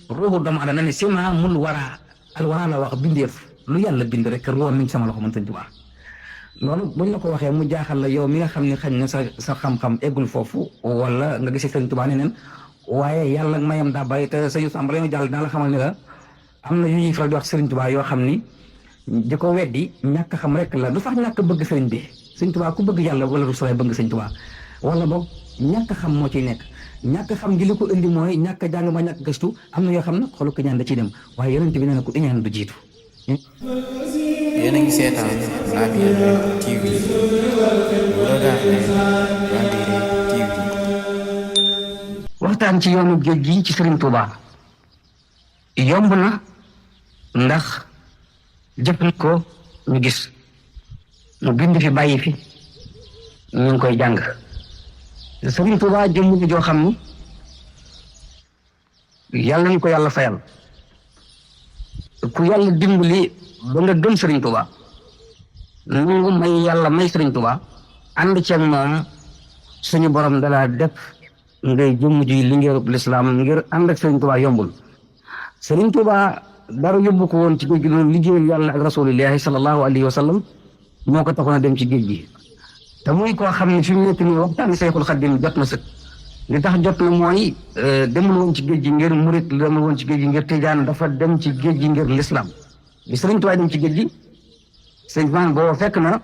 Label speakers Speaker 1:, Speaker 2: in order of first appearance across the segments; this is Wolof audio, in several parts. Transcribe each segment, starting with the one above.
Speaker 1: ruuxu doomu aadama ne sima mul wara al wara la wax bindeef lu yàlla bind rek ruuxam mi ngi sama loxo man Sëñ Tuubaa loolu buñ la ko waxee mu jaaxal la yow mi nga xam ne xañ na sa xam-xam eggul foofu wala nga gisee Sëñ Tuubaa neneen waaye yàlla mayam daa bàyyi te Sëñ Samba la ñu jàll dinaa la xamal ni la am na yu ñuy faral di wax Sëriñ Tuubaa yoo xam ni di ko weddi ñàkk xam rek la du sax ñàkk bëgg sëriñ bi Sëñ Tuubaa ku bëgg yàlla wala rusulaay bëgg Sëñ Tuubaa wala boog ñàkk xam moo ciy nekk ñàkk xam gi li ko indi mooy ñàkk jàng ba ñàkk gëstu am na yoo xam ne xolu ko ñaan da ciy dem waaye yonent bi nee na ku iñaan du jiitu.
Speaker 2: yéen a ngi seetaan Labyrinth TV
Speaker 1: waxtaan ci yoonu géej gi ci Sëriñ Tuubaa yomb na ndax jëfandikoo ko ñu gis mu bind fi bàyyi fi ñu ngi koy jàng Sëriñ Tuubaa jëmm ji joo xam ni yàlla nañu ko yàlla fayal ku yàlla dimbali ba nga gëm Sëriñ Tuubaa nangu may yàlla may Sëriñ Tuubaa ànd ceeg moom suñu borom dalaa def ngay jëmm ji liggéeyub lislaam ngir ànd ak Sëriñ Tuubaa yombul Sëriñ Tuubaa dara yóbbu ko woon ci géej gi loolu liggéeyal yàlla ak rasulillahi sallallahu alayhi wa sallam moo ko taxoon a dem ci géej gi te muy koo xam ne fi mu nekk nii waxtaani Seexul Xadiim jot na sëkk li tax jot na mooy demul woon ci géej gi ngir murit demul woon ci géej gi ngir tijaan dafa dem ci géej gi ngir lislaam bi Sëriñ Tuubaa dem ci géej gi sëñ man boo fekk na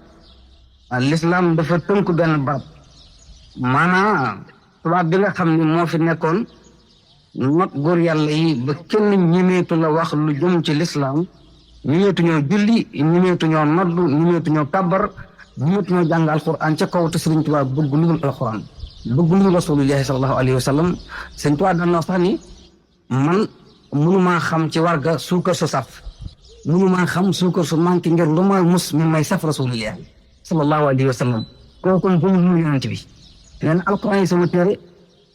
Speaker 1: lislaam dafa tënku benn barab maanaam tubaab bi nga xam ne moo fi nekkoon not góor yàlla yi ba kenn ñemeetu la wax lu jëm ci lislaam ñemeetu ñoo julli ñemeetu ñoo noddu ñemeetu ñoo kàbbar ñemeetu ñoo jàng alxuraan ca kaw te Sëriñ Tuubaa bëgg lu dul alxuraan bëgg lu dul rasulillahi sallallahu alayhi wa sallam Sëriñ Tuubaa daan na sax ni man mënumaa xam ci warga suukar su saf mënumaa xam suukar su manqué ngir lu ma mus mi may saf rasulillahi sallallahu alayhi wa sallam kooku mu yonent bi nee na alxuraan yi sama téere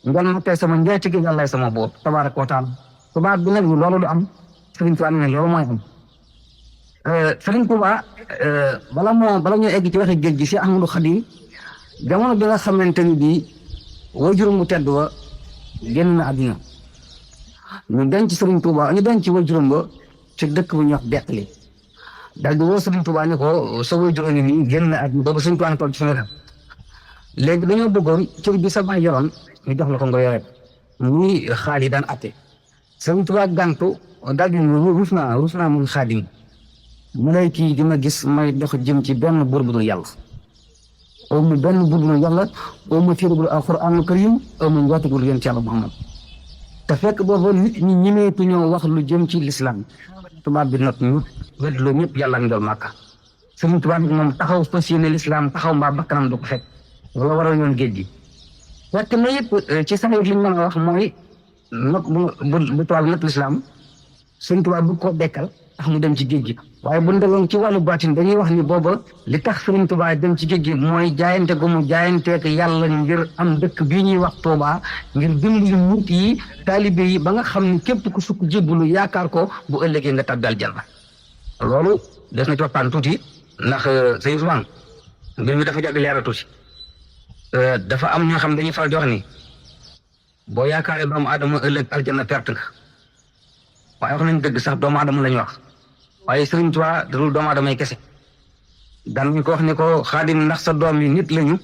Speaker 1: ngal ma tey sama njaatige yàlla sama bopp tabaaraka wa taala tubaab bi nag loolu du am Sëriñ Tuubaa ne loolu mooy am Sëriñ Tuubaa bala ñoo egg ci waxi géej gi si Ahmadu Xadim jamono bi nga xamante ni bii wajur mu tedd wa génn na àddina ñu denc Sëriñ Tuubaa ñu denc wajuram ba ci dëkk bu ñuy wax Deqali daal di woo Sëriñ Tuubaa ni ko sa wajur ni nii génn na àddina boobu Sëriñ Tuubaa ne toog ci suñu léegi dañoo bëggoon cër bi sa baay yoroon ñu jox la ko nga yore muy xaal yi daan atte Sëriñ Tuubaa gàntu daal di rus naa muy Xaadim mu lay kii di ma gis may dox jëm ci benn buur bu dul yàlla aw ma benn buur bu dul yàlla aw ma téere bu dul alxuraanul karim aw ma njoote bu dul yonent yàlla Muhammad te fekk boobu nit ñi ñemeetu ñoo wax lu jëm ci lislaam tubaab bi not ñu weddloo ñëpp yàlla ngi doon Màkka Sëriñ Tuubaa moom taxaw fas yéene lislaam taxaw mbaa bakkanam du ko fekk loolu waral yoon géej gi fekk na yëpp ci sax li ñu mën a wax mooy not bu tubaab bi not lislaam Sëriñ Tuubaa bu ko dekkal tax mu dem ci géej gi waaye bu ndeloon ci wàllu baatin dañuy wax ni booba li tax Sëriñ Tuubaa dem ci géej gi mooy jaayante gu mu jaayanteek yàlla ngir am dëkk bii ñuy wax Tuubaa ngir dimbali murit yi taalibe yi ba nga xam ne képp ku sukk jébbalu yaakaar ko bu ëllëgee nga tàbbi aljanna loolu des na ci waxtaan tuuti ndax sëñ Ousmane mbir mi dafa jàgg leeral tuuti dafa am ñoo xam dañuy faral di wax ni boo yaakaaree doomu aadama ëllëg aljanna perte nga waaye wax nañ dëgg sax doomu aadama la ñu wax waaye Sëriñ Tuubaa dalul doomu aadama yi kese daan nañ ko wax ne ko Xaadim ndax sa doom yi nit lañu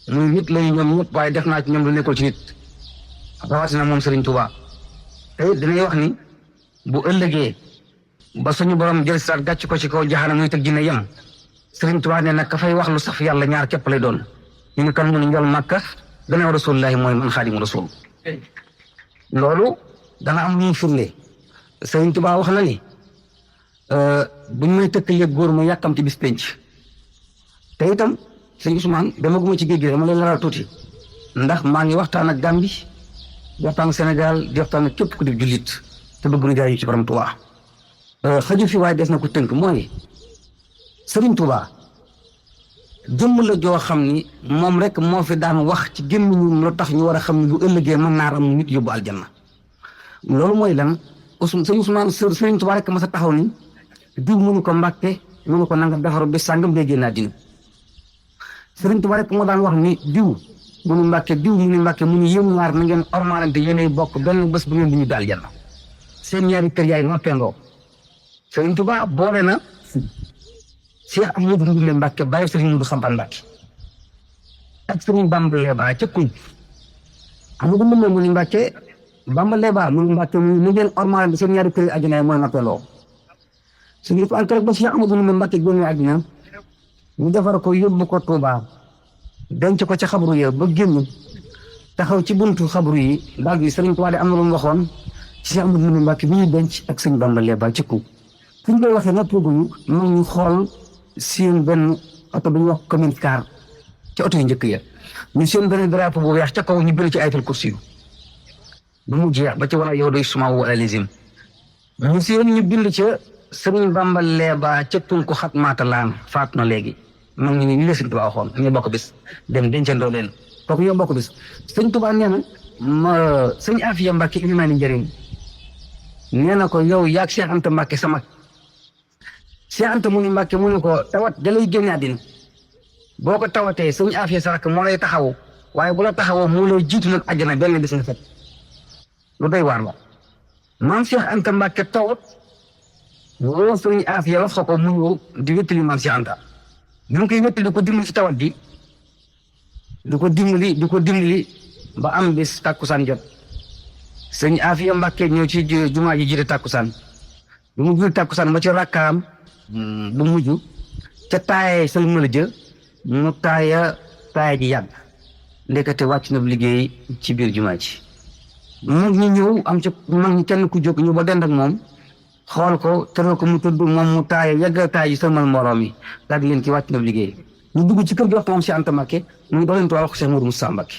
Speaker 1: muy nit lañu ñoom ñëpp waaye def naa ci ñoom lu nekkul ci nit rawatina moom Sëriñ Tuubaa te dinañ wax ni bu ëllëgee ba suñu borom jël saat gàcc ko ci kaw jaxana muy teg jinne yem Sëriñ Tuubaa ne nag ka fay wax lu saf yàlla ñaar képp lay doon ñu ne kan mu ne njol Màkka gannaaw Rasulullaahi mooy man Xaadimu Rasuul loolu dana am lu mu firnde Sëriñ Tuubaa wax na ni buñ may tëkkalee góor mu yàkkamti bis penc te itam sëñ Ousmane demaguma ci géej gi dama lay laral tuuti ndax maa ngi waxtaan ak Gambie di waxtaan ak Sénégal di waxtaan ak képp ku di jullit te bëgg na jaay ñu ci borom Tuubaa xaju fi waaye des na ko tënk mooy Sëriñ Tuubaa jëmm la joo xam ni moom rek moo fi daan wax ci gémmiñu lu tax ñu war a xam ni bu ëllëgee mën naa am nit yóbbu aljanna loolu mooy lan sëñ Ousmane Sëriñ Tuubaa rek ma sa taxaw ni diw mënu ko Mbàkke mënu ko nanga defaru bi sàngam day génn àddina Sëriñ Tuubaa rek moo daan wax ni diw mënu Mbàkke diw mënu Mbàkke mënu yéen ñaar na ngeen ormaalante yéenay bokk benn bés bu ngeen di ñu daal janna seen ñaari kër yaay noppendoo Sëriñ Tuubaa boole na Cheikh Ahmadou Ndoumbé Mbacke bàyyi Sëriñ Modou Xaban Mbacke ak Sëriñ Bamba Leeba ca kuñ Ahmadou Ndoumbé mu ni Mbacke Bamba Leeba mu ni Mbacke mu ngeen ormal bi seen ñaari kër àjjana mooy noppendoo suñu fa rek ba Cheikh Ahmadou Ndoumbé Mbacke génne àddina ñu defar ko yóbbu ko Touba denc ko ca xabru ya ba génn taxaw ci buntu xabru yi daal bi Sëriñ Tuubaa de am na lu mu waxoon Cheikh Ahmadou Ndoumbé Mbacke bi ñuy denc ak Sëriñ Bamba Leeba ci kaw fi ñu koy waxee nag tooguñu mag ñu xool seen benn oto bi ñuy wax commune car ci oto yu njëkk ya ñu seen benn drapeau bu weex ca kaw ñu bind ci ayatul kursi ba mu jeex ba ci wala yow doy suma wala lizim ñu seen ñu bind ca Sëriñ Bamba Leeba ca tun ko xat maata laan faatu na léegi mag ñu ni ñu la Sëriñ Tuubaa waxoon ñu bokk bis dem dencandoo leen kooku ñoo bokk bis Sëriñ Tuubaa nee na ma sëñ Afiya Mbàkke ilimaani njëriñ nee na ko yow yaag Cheikh Anta Mbàkke sama Cheikh Anta mu ni Mbàkke mu ni ko tawat dalay génne àddina boo ko tawatee sëñ Afiya sa rakk moo lay taxawu waaye bu la taxawoo mu lay jiitu nag àjjana benn bis nga fet lu doy waar la maam Cheikh Anta Mbàkke tawat woo sëñ Afiya wax ko mu ñëw di wéttali maam Cheikh Anta ñu ngi koy wéttali ko dimbali si tawat bi di ko dimbali ba am bis tàkkusaan jot sëñ Afiya Mbàkke ñëw ci jumaa ji jiite tàkkusaan bu mu jul tàkkusaan ba ci rakkaam bu mujj ca taaye sëñ mala jë mu taaya ji yàgg ndekete wàcc na liggéey ci biir jumaa ji mag ñi ñëw am ci mag ñi kenn ku jóg ñu ba dend ak moom xool ko tëral ko mu tudd moom mu taaya yàgg taay yi sëlmal mbooloo mi daal di leen ki wàcc na liggéey ñu dugg ci kër gi wax ko moom si Anta Mbàkke mu ngi doon leen tubaab wax ko Cheikh Modou Moustapha Mbàkke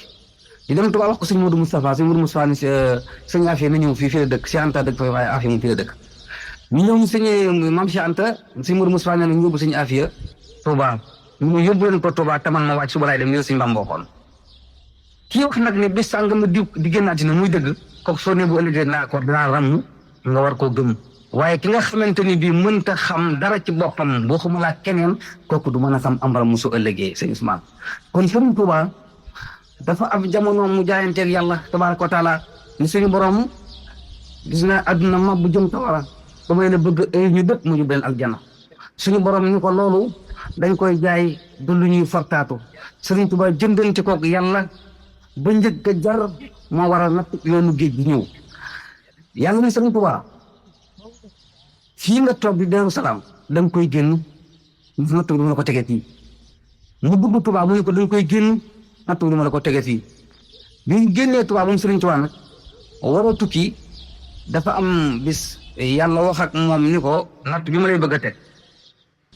Speaker 1: di dem tubaab wax ko sëñ Modou Moustapha ni sëñ Afiya na ñëw fii la dëkk Cheikh Anta dëkk fa waaye Afiya moom fii la dëkk ñu ñëw ñu sëñee maam Cheikh Anta sëñ Modou Moustapha nee na ñu yóbbu sëñ Afiya Touba ñu yóbbu leen ko Touba taman ma wàcc suba laay dem ñu sëñ Bamba waxoon kii wax nag ne bis sàngam di génn àddina muy dëgg kooku soo ne bu ëllëgee dinaa ràmm nga war koo gëm waaye ki nga xamante ni bii mënta xam dara ci boppam boo xamul ak keneen kooku du mën a xam ambaram mu su ëllëgee sëñ Ousmane kon sëriñ Touba dafa am jamono mu jaayanteeg yàlla tabaaraka wa taala ni suñu borom gis na adduna ma bu jëm tawara ba may la bëgg ay ñu dëpp mu ñu benn aljana suñu borom ni ko loolu dañ koy jaay du lu ñuy fartaatu sëriñ Touba jëndante koog yàlla ba njëkk a jar moo waral natt yoonu géej gi ñëw yàlla ni sëriñ Touba fii nga toog di Daaru Salaam da nga koy génn natt bi du ma la ko tege fii mu dugg Touba mu ne ko dañ koy génn natt bi du ma la ko tege fii bi ñu génnee Touba moom sëriñ Touba nag war a tukki dafa am bis yàlla wax ak moom ni ko natt bi ma lay bëgg a teg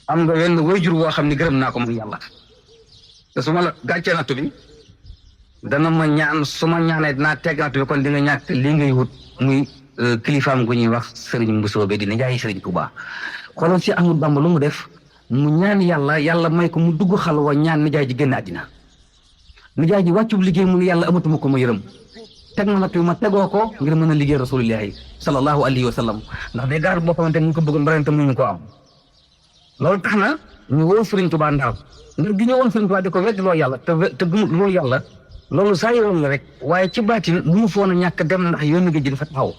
Speaker 1: am nga wenn waajur woo xam ne gërëm naa ko muy yàlla te su ma la gàccee natt bi dana ma ñaan su ma ñaanee dinaa teg natt bi kon di nga ñàkk lii ngay wut muy kilifaam gu ñuy wax sëriñ Mbusoobe di nijaay sëriñ Touba xoolal si Ahmadu Bamba lu mu def mu ñaan yàlla may ko mu dugg xalwa ñaan nijaay ji génn àddina nijaay ji wàccub liggéey mu ne yàlla amatuma ko ma yërëm teg ma natt bi ma tegoo ko ngir mën a liggéey rasulillahi sallallahu alayhi wa sallam ndax day gaar boo xamante ñu ko bëggoon bareen tam ñu ko am loolu tax na ñu woo sëriñ Touba Ndar ngir gi ñu woon sëriñ Touba di ko wedd loo yàlla te gëmul loolu yàlla loolu saa yoon la rek waaye ci baatin bu mu foon a ñàkk dem ndax yoonu géej gi dafa taxaw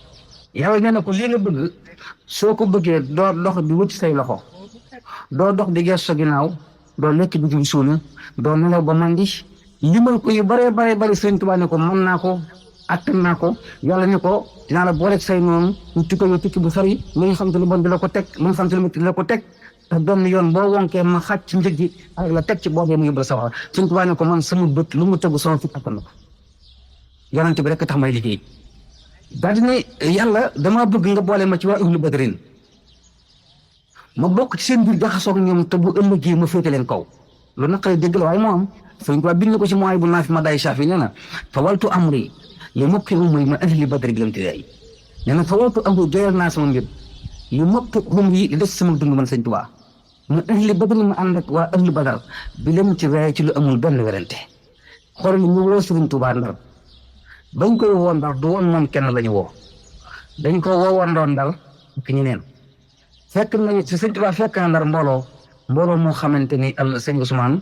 Speaker 1: yàlla nee na ko lii nga bëgg soo ko bëggee doo dox di wut say loxo doo dox di gees sa ginnaaw doo lekk di jum suuna doo nelaw ba mandi limal ko yu bare sëriñ Touba ne ko mën naa ko attan naa ko yàlla ne ko dinaa la booleeg say noonu ñu tukki yow tukki bu sori lu ñu xam te lu bon di la ko teg lu ñu xam te lu métti di la ko teg te doon yoon boo wonkee ma xàcc ci njëg gi ak la teg ci boobee mu yóbbu la sawara sëriñ Touba ne ko man sama bët lu mu tegu sama fit attan na ko yonent bi rek tax may liggéey daal di ne yàlla damaa bëgg nga boole ma ci waa ahlu badrin ma bokk ci seen biir jaxasoog ñoom te bu ëllëgee ma féete leen kaw lu naqaree dégg la waaye moo am sëriñ Touba bind na ko ci mooy bu naa fi ma day saafi nee na fa waltu amri li moppi umri ma ahli badri bi lam tidaay nee na fa waltu amri doyal naa sama mbir li moppi umri li des sama dund man sëriñ Touba ma ahli badri ma ànd ak waa ahlu badar bi lam tidaay ci lu amul benn werante xool ñu woo sëriñ Touba Ndar bañ koy woo Ndar du woon moom kenn la ñu woo dañ ko woowoon doon Ndar ak ñeneen fekk nañu si sëriñ Touba fekk na Ndar mbooloo moo xamante ni sëñ Ousmane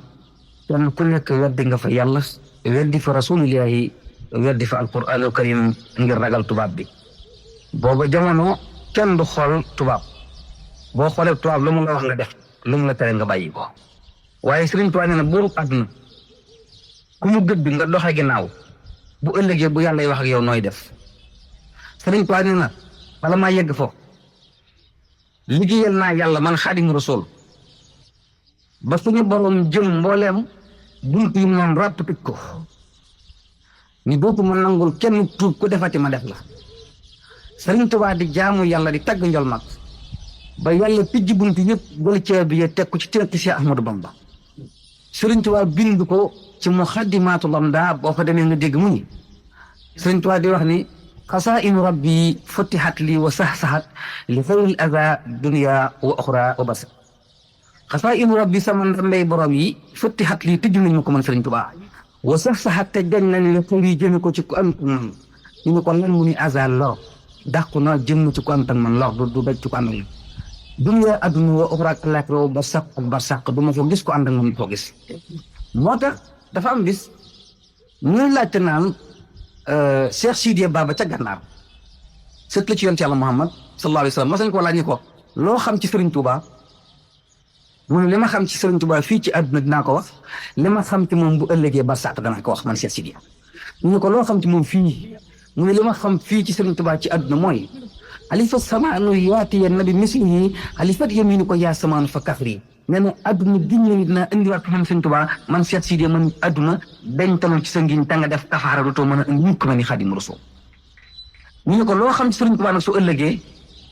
Speaker 1: kenn ku nekk weddi nga fa yàlla weddi fa rasulillahi weddi fa alquranul karim ngir ragal tubaab bi booba jamono kenn du xool tubaab boo xoolee tubaab lu mu la wax nga def lu mu la tere nga bàyyi ko waaye Sëriñ Tuubaa nee na buurub àdduna ku mu gëdd nga doxe ginnaaw bu ëllëgee bu yàlla wax ak yow nooy def Sëriñ Tuubaa nee na bala maa yegg fo liggéeyal naa yàlla man Xaadimu Rasuul ba suñu borom jël mbooleem bunt yu noonu ràpp tëj ko ni dootuma nangul kenn tuub ku defati ma def la Sëriñ Tuubaa di jaamu yàlla di tagg njol mag ba yàlla tijji bunt yëpp gol ceeb yi teg ko ci tënk si Ahmadu Bamba Sëriñ Tuubaa bind ko ci Muxaddimaatul Amdaa boo fa demee nga dégg mu ni Sëriñ Tuubaa di wax ni xasaa'inu rabbi futihat lii wa sax-saxat li xayril aza dunya wa oxra wa bas xasaa'inu rabbi sama ndambey borom yi futihat lii tëj nañ ma ko man Sëriñ Tuubaa wa sax-saxat te dañ nañ la xëy yi jëme ko ci ku am man ñu ne ko lan mu ni aza lor dàqu na jëm na ci ku am tan man lor du daj ci ku ànd ak dunya adduna wa oxra ak laaxira wa barsaq ak barsaq du ma ko gis ko ànd ak moom ko gis moo tax dafa am bis ñuy laajte naan Cheikh Sidiya Baba ca Gànnaar sët la ci yonent Yàlla Muhammad sallallahu alayhi wa sallam mas nañ ko laaj ni ko loo xam ci Sëriñ Tuubaa mu ne li ma xam ci Sëriñ Tuubaa fii ci àdduna dinaa ko wax li ma xam ci moom bu ëllëgee barsàq danaa ko wax man Cheikh Sidiya ñu ne ko loo xam ci moom fii mu ne li ma xam fii ci Sëriñ Tuubaa ci àdduna mooy alifa samaanu yaati yenn bi mislihi alifat yaminu ko yaa samaanu fa kafri nee na adduna giñ la dinaa indiwaat ko man Sëriñ Tuubaa man Cheikh Sidiya man adduna dañ talul ci sa ngiñ ta nga def kafaara dootoo mën a indi mukk ma ni Xaadimu Rasuul ñu ne ko loo xam ci Sëriñ Tuubaa nag su ëllëgee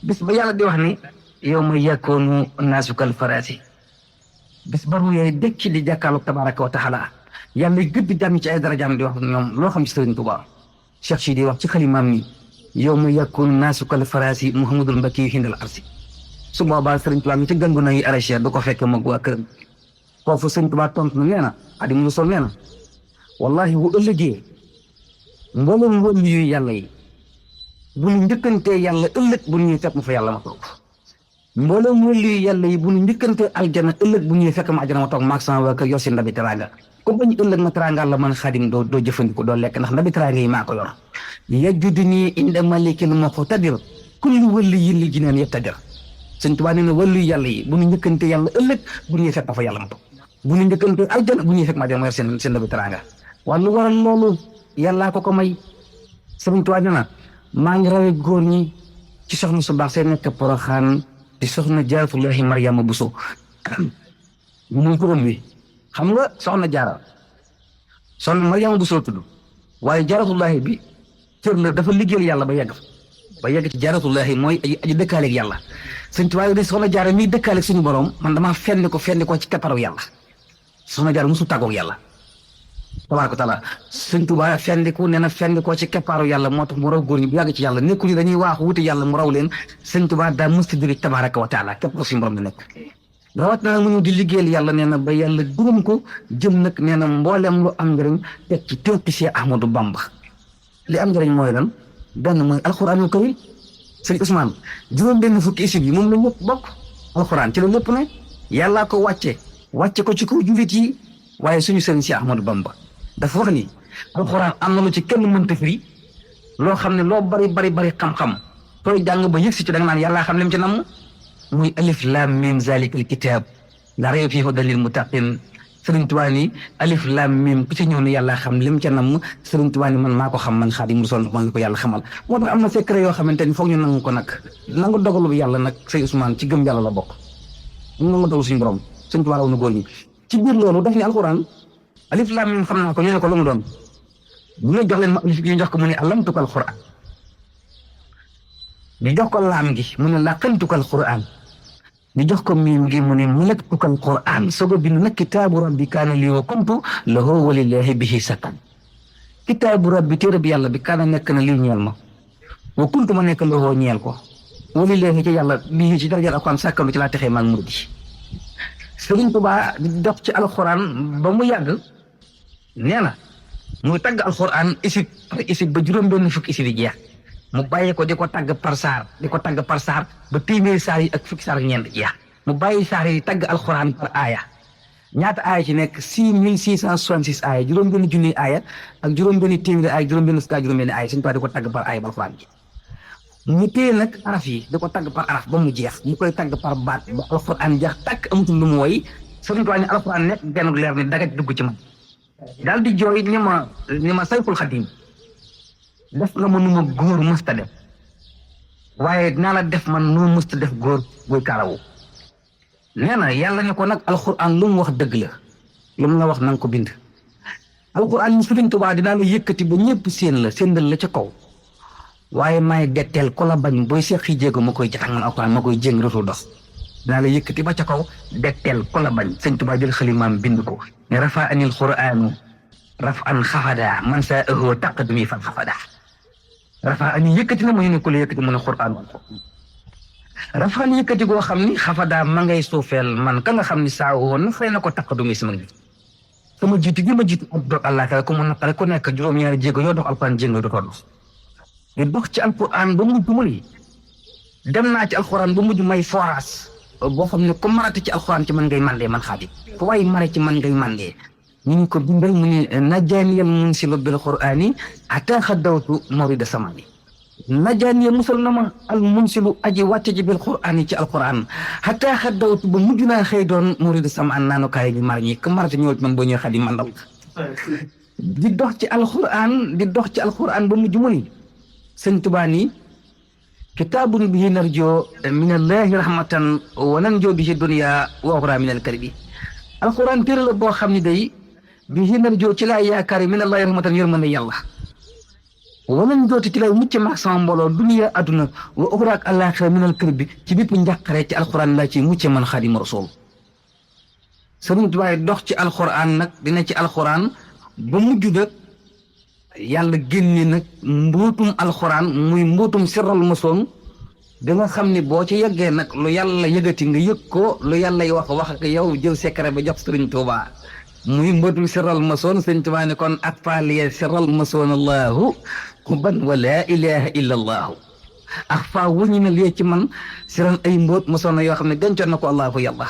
Speaker 1: bis ba yàlla di wax ni yow ma yakkoonu naasu kal faraasi bis ba ruyee dekki di jàkkaarloog tabaaraka wa taala yàlla gëdd jàmm ci ay darajaam di wax ñoom loo xam ci Sëriñ Tuubaa Cheikh Sidiya wax ci xalimaam ni yow ma yakkoonu naasu kal faraasi Muhammadul Mbakki hindal arsi su boobaa Sëriñ Tuubaa mi ci gàngu na yi arrêté du ko fekk mag waa këram foofu Sëriñ Tuubaa tontu na nee na Xaadimu Rasuul nee na wallahi bu ëllëgee mboolem wëllu yu yàlla yi bu ñu njëkkantee yàlla ëllëg bu ñuy fekk ma fa yàlla ma toog mboolem wëllu yu yàlla yi bu ñu njëkkantee aljana ëllëg bu ñuy fekk ma aljana ma toog maag sama waa kër yor si ndabi teraanga ko bañ ëllëg ma teraanga la man Xaadim doo jëfandikoo doo lekk ndax ndabi teraanga yi maa ko yor yajuduni inda malikil muqtadir kullu wëllu yi li jineen yaqtadir Sëriñ Tuubaa nee na wàllu yàlla yi bu ñu njëkkante yàlla ëllëg bu ñuy fekk ma fa yàlla ma toog bu ñu njëkkante aljana bu ñuy fekk ma dem yor seen ndabi teraanga waaye lu waral loolu yàllaa ko may Sëriñ Tuubaa nee na maa ngi rawee góor ñi ci soxna su baax seen nekk Poroxaan di soxna Jaaratullaahi Mariama Buso muy turam wi xam nga soxna Jaara soxna Mariama Buso tudd waaye Jaaratullaahi bi cër la dafa liggéeyal yàlla ba yegg ci Jaaratullaahi mooy aji dëkkaaleeg yàlla Sëriñ Tuubaa di soxna Jaara miy dëkkaaleeg suñu borom man damaa fenn ko ci kepparaw yàlla soxna Jaara musu tàggoog yàlla tabaaraka taala Sëriñ Tuubaa fendiku nee na fendikoo ci keppaaru yàlla moo tax mu raw góor ñi bu yàgg ci yàlla nekkul ni dañuy waaxu wuti yàlla mu raw leen Sëriñ Tuubaa daa mës di tabaaraka wa taala képp ko suñu borom di nekk rawat na mu ñëw di liggéeyal yàlla nee na ba yàlla durum ko jëm nag nee na mboolem lu am njëriñ teg ci tënk si Ahmadu Bamba li am njëriñ mooy lan benn mooy alxuraanul karim Sëriñ Ousmane juróom benn fukki isib yi moom la ñëpp bokk alxuraan ci la lépp ne yàllaa ko wàcce ko ci kaw jullit yi waaye suñu sëriñ si Ahmadu Bamba dafa wax ni alxuraan am na lu ci kenn mënta firi loo xam ne loo bari xam-xam tooy jàng ba yëg si ci da nga naan yàllaa xam lim ci namm muy alif laam miim zalikal kitaab laa rayba fiihi hudan lil muttaqiin Sëriñ Tuubaa ni alif laam miim ku ci ñëw ne yàllaa xam lim ca namm Sëriñ Tuubaa ni man maa ko xam man Xaadimu Rasuul man ko yàlla xamal moo tax am na secret yoo xamante ni foog ñu nangu ko nag nangu dogalu bi yàlla nag Sëriñ Ousmane ci gëm yàlla la bokk ñu nangu dogalu suñu borom Sëriñ Tuubaa raw na góor ñi ci biir loolu daf ni alxuraan alif laam miim xam naa ko ñu ne ko lu mu doon bu ñu jox leen ma alif gi ñu jox ko mu ne allamtukal Qur'aan ñu jox ko laam gi mu ne laqantukal Qur'aan ñu jox ko miim gi mu ne malaktukal Qur'aan soog a bind nag kitaabu rabbi kaana lii wa kuntu lahu wa lillaahi bihi sakkan kitaabu rabbi téere bi yàlla bi kaana nekk na lii ñeel ma wa kuntu ma nekk lahu ñeel ko wa lillaahi ci yàlla bii ci daraja alxuraan sàkkalu ci laa texee maag murid yi Sëriñ Tuubaa di dox ci alxuraan ba mu yàgg nee na muy tagg alxuraan isib ba juróom-benn fukki isib yi jeex mu bàyyi ko di ko tagg par saar ba téeméeri saar yi ak fukki saar ak ñeent jeex mu bàyyi saar yi tagg alxuraan par aaya ñaata aaya ci nekk 6666 aaya juróom-benn junni aaya ak juróom-benn téeméeri aaya juróom-benn fukki aaya juróom-benn aaya Sëriñ Tuubaa di ko tagg par aaya ba alxuraan ji ñu téye nag araf yi da ko tagg par araf ba mu jeex mu koy tagg par baat ba alxuraan jeex takk amatul lu mu woy Sëriñ Tuubaa ne alxuraan nekk genn leer ni dagat dugg ci man daal di jooy ni ma Sayxul Xadiim def nga ma nu ma góor mësta def waaye dinaa la def man nu mësta def góor buy kaalawu nee na yàlla ne ko nag alxuraan lu mu wax dëgg la lu mu la wax na nga ko bind alxuraan ni Sëriñ Tuubaa dinaa la yëkkati ba ñëpp séendal la ca kaw waaye maay detteel ko la bañ booy seqi jéego ma koy jatax man alxuraan ma koy jéng rëtul dox dinaa la yëkkati ba ca kaw detteel ko la bañ Sëriñ Tuubaa jël xalimaam bind ko ne rafa anil quraanu raf an xafada man saa ëhoo taqadumi fan xafada rafa ani yëkkati na mu ñu ne ko la yëkkati mu ne quraan rafa ani yëkkati goo xam ni xafada ma ngay suufeel man ka nga xam ni saa ëhoo na fay na ko taqadumi sama jiitu gi ma jiitu ak doog àllaaxira ku mu naqare ku nekk juróom-ñaari jéego yoo dox alxuraan jéego dootoo dox di dox ci alxuraan ba mujj mu ni dem naa ci alxuraan ba mujj may forage boo xam ne ku marati ci alxuraan ci man ngay mandee man Xaadim fu waay mare ci man ngay mandee ñu ngi ko bindal mu ne najaaniyal munsilu bil quraani hatta xaddawtu mawrida samani najaaniya musal na ma al munsilu aji wàcce ji bil quraani ci alxuraan hatta xaddawtu ba mujj naa xëy doon mawrida samaan naanukaay bi mar ñi ku marati ñëw ci man boo ñëwee Xaadim mandal di dox ci alxuraan ba mujj mu ni Sëñ Tuubaa ni kitaabun bihi narjoo min allahi rahmatan wa nanjoo bihi dunya wa uxra min alkarbi alxuraan téere la boo xam ne day bihi narjoo ci laay yaakaar min allahi rahmatan yërmande yàlla wa nanjoo ci laay mucc maag sama mbooloo dunya adduna wa uxra ak àllaaxira min alkarbi ci bépp njàqare ci alxuraan laa ci mucc man Xaadimu Rasuul Sëriñ Tuubaa dox ci alxuraan nag dina ci alxuraan ba mujj nag yàlla génne nag mbootum alxuraan muy mbootum sirral masoon da nga xam ni boo ci yeggee nag lu yàlla yëgati nga yëg ko lu yàlla wax ak yow jël secret ba jox Sëriñ Tuubaa muy mbootum sirral masoon Sëriñ Tuubaa ne kon ak faaliye sirral masoon allahu ban wa laa ilaha illa allahu ak faa wuñu na lee ci man siral ay mboot masoon na yoo xam ne dencoon na ko allahu yàlla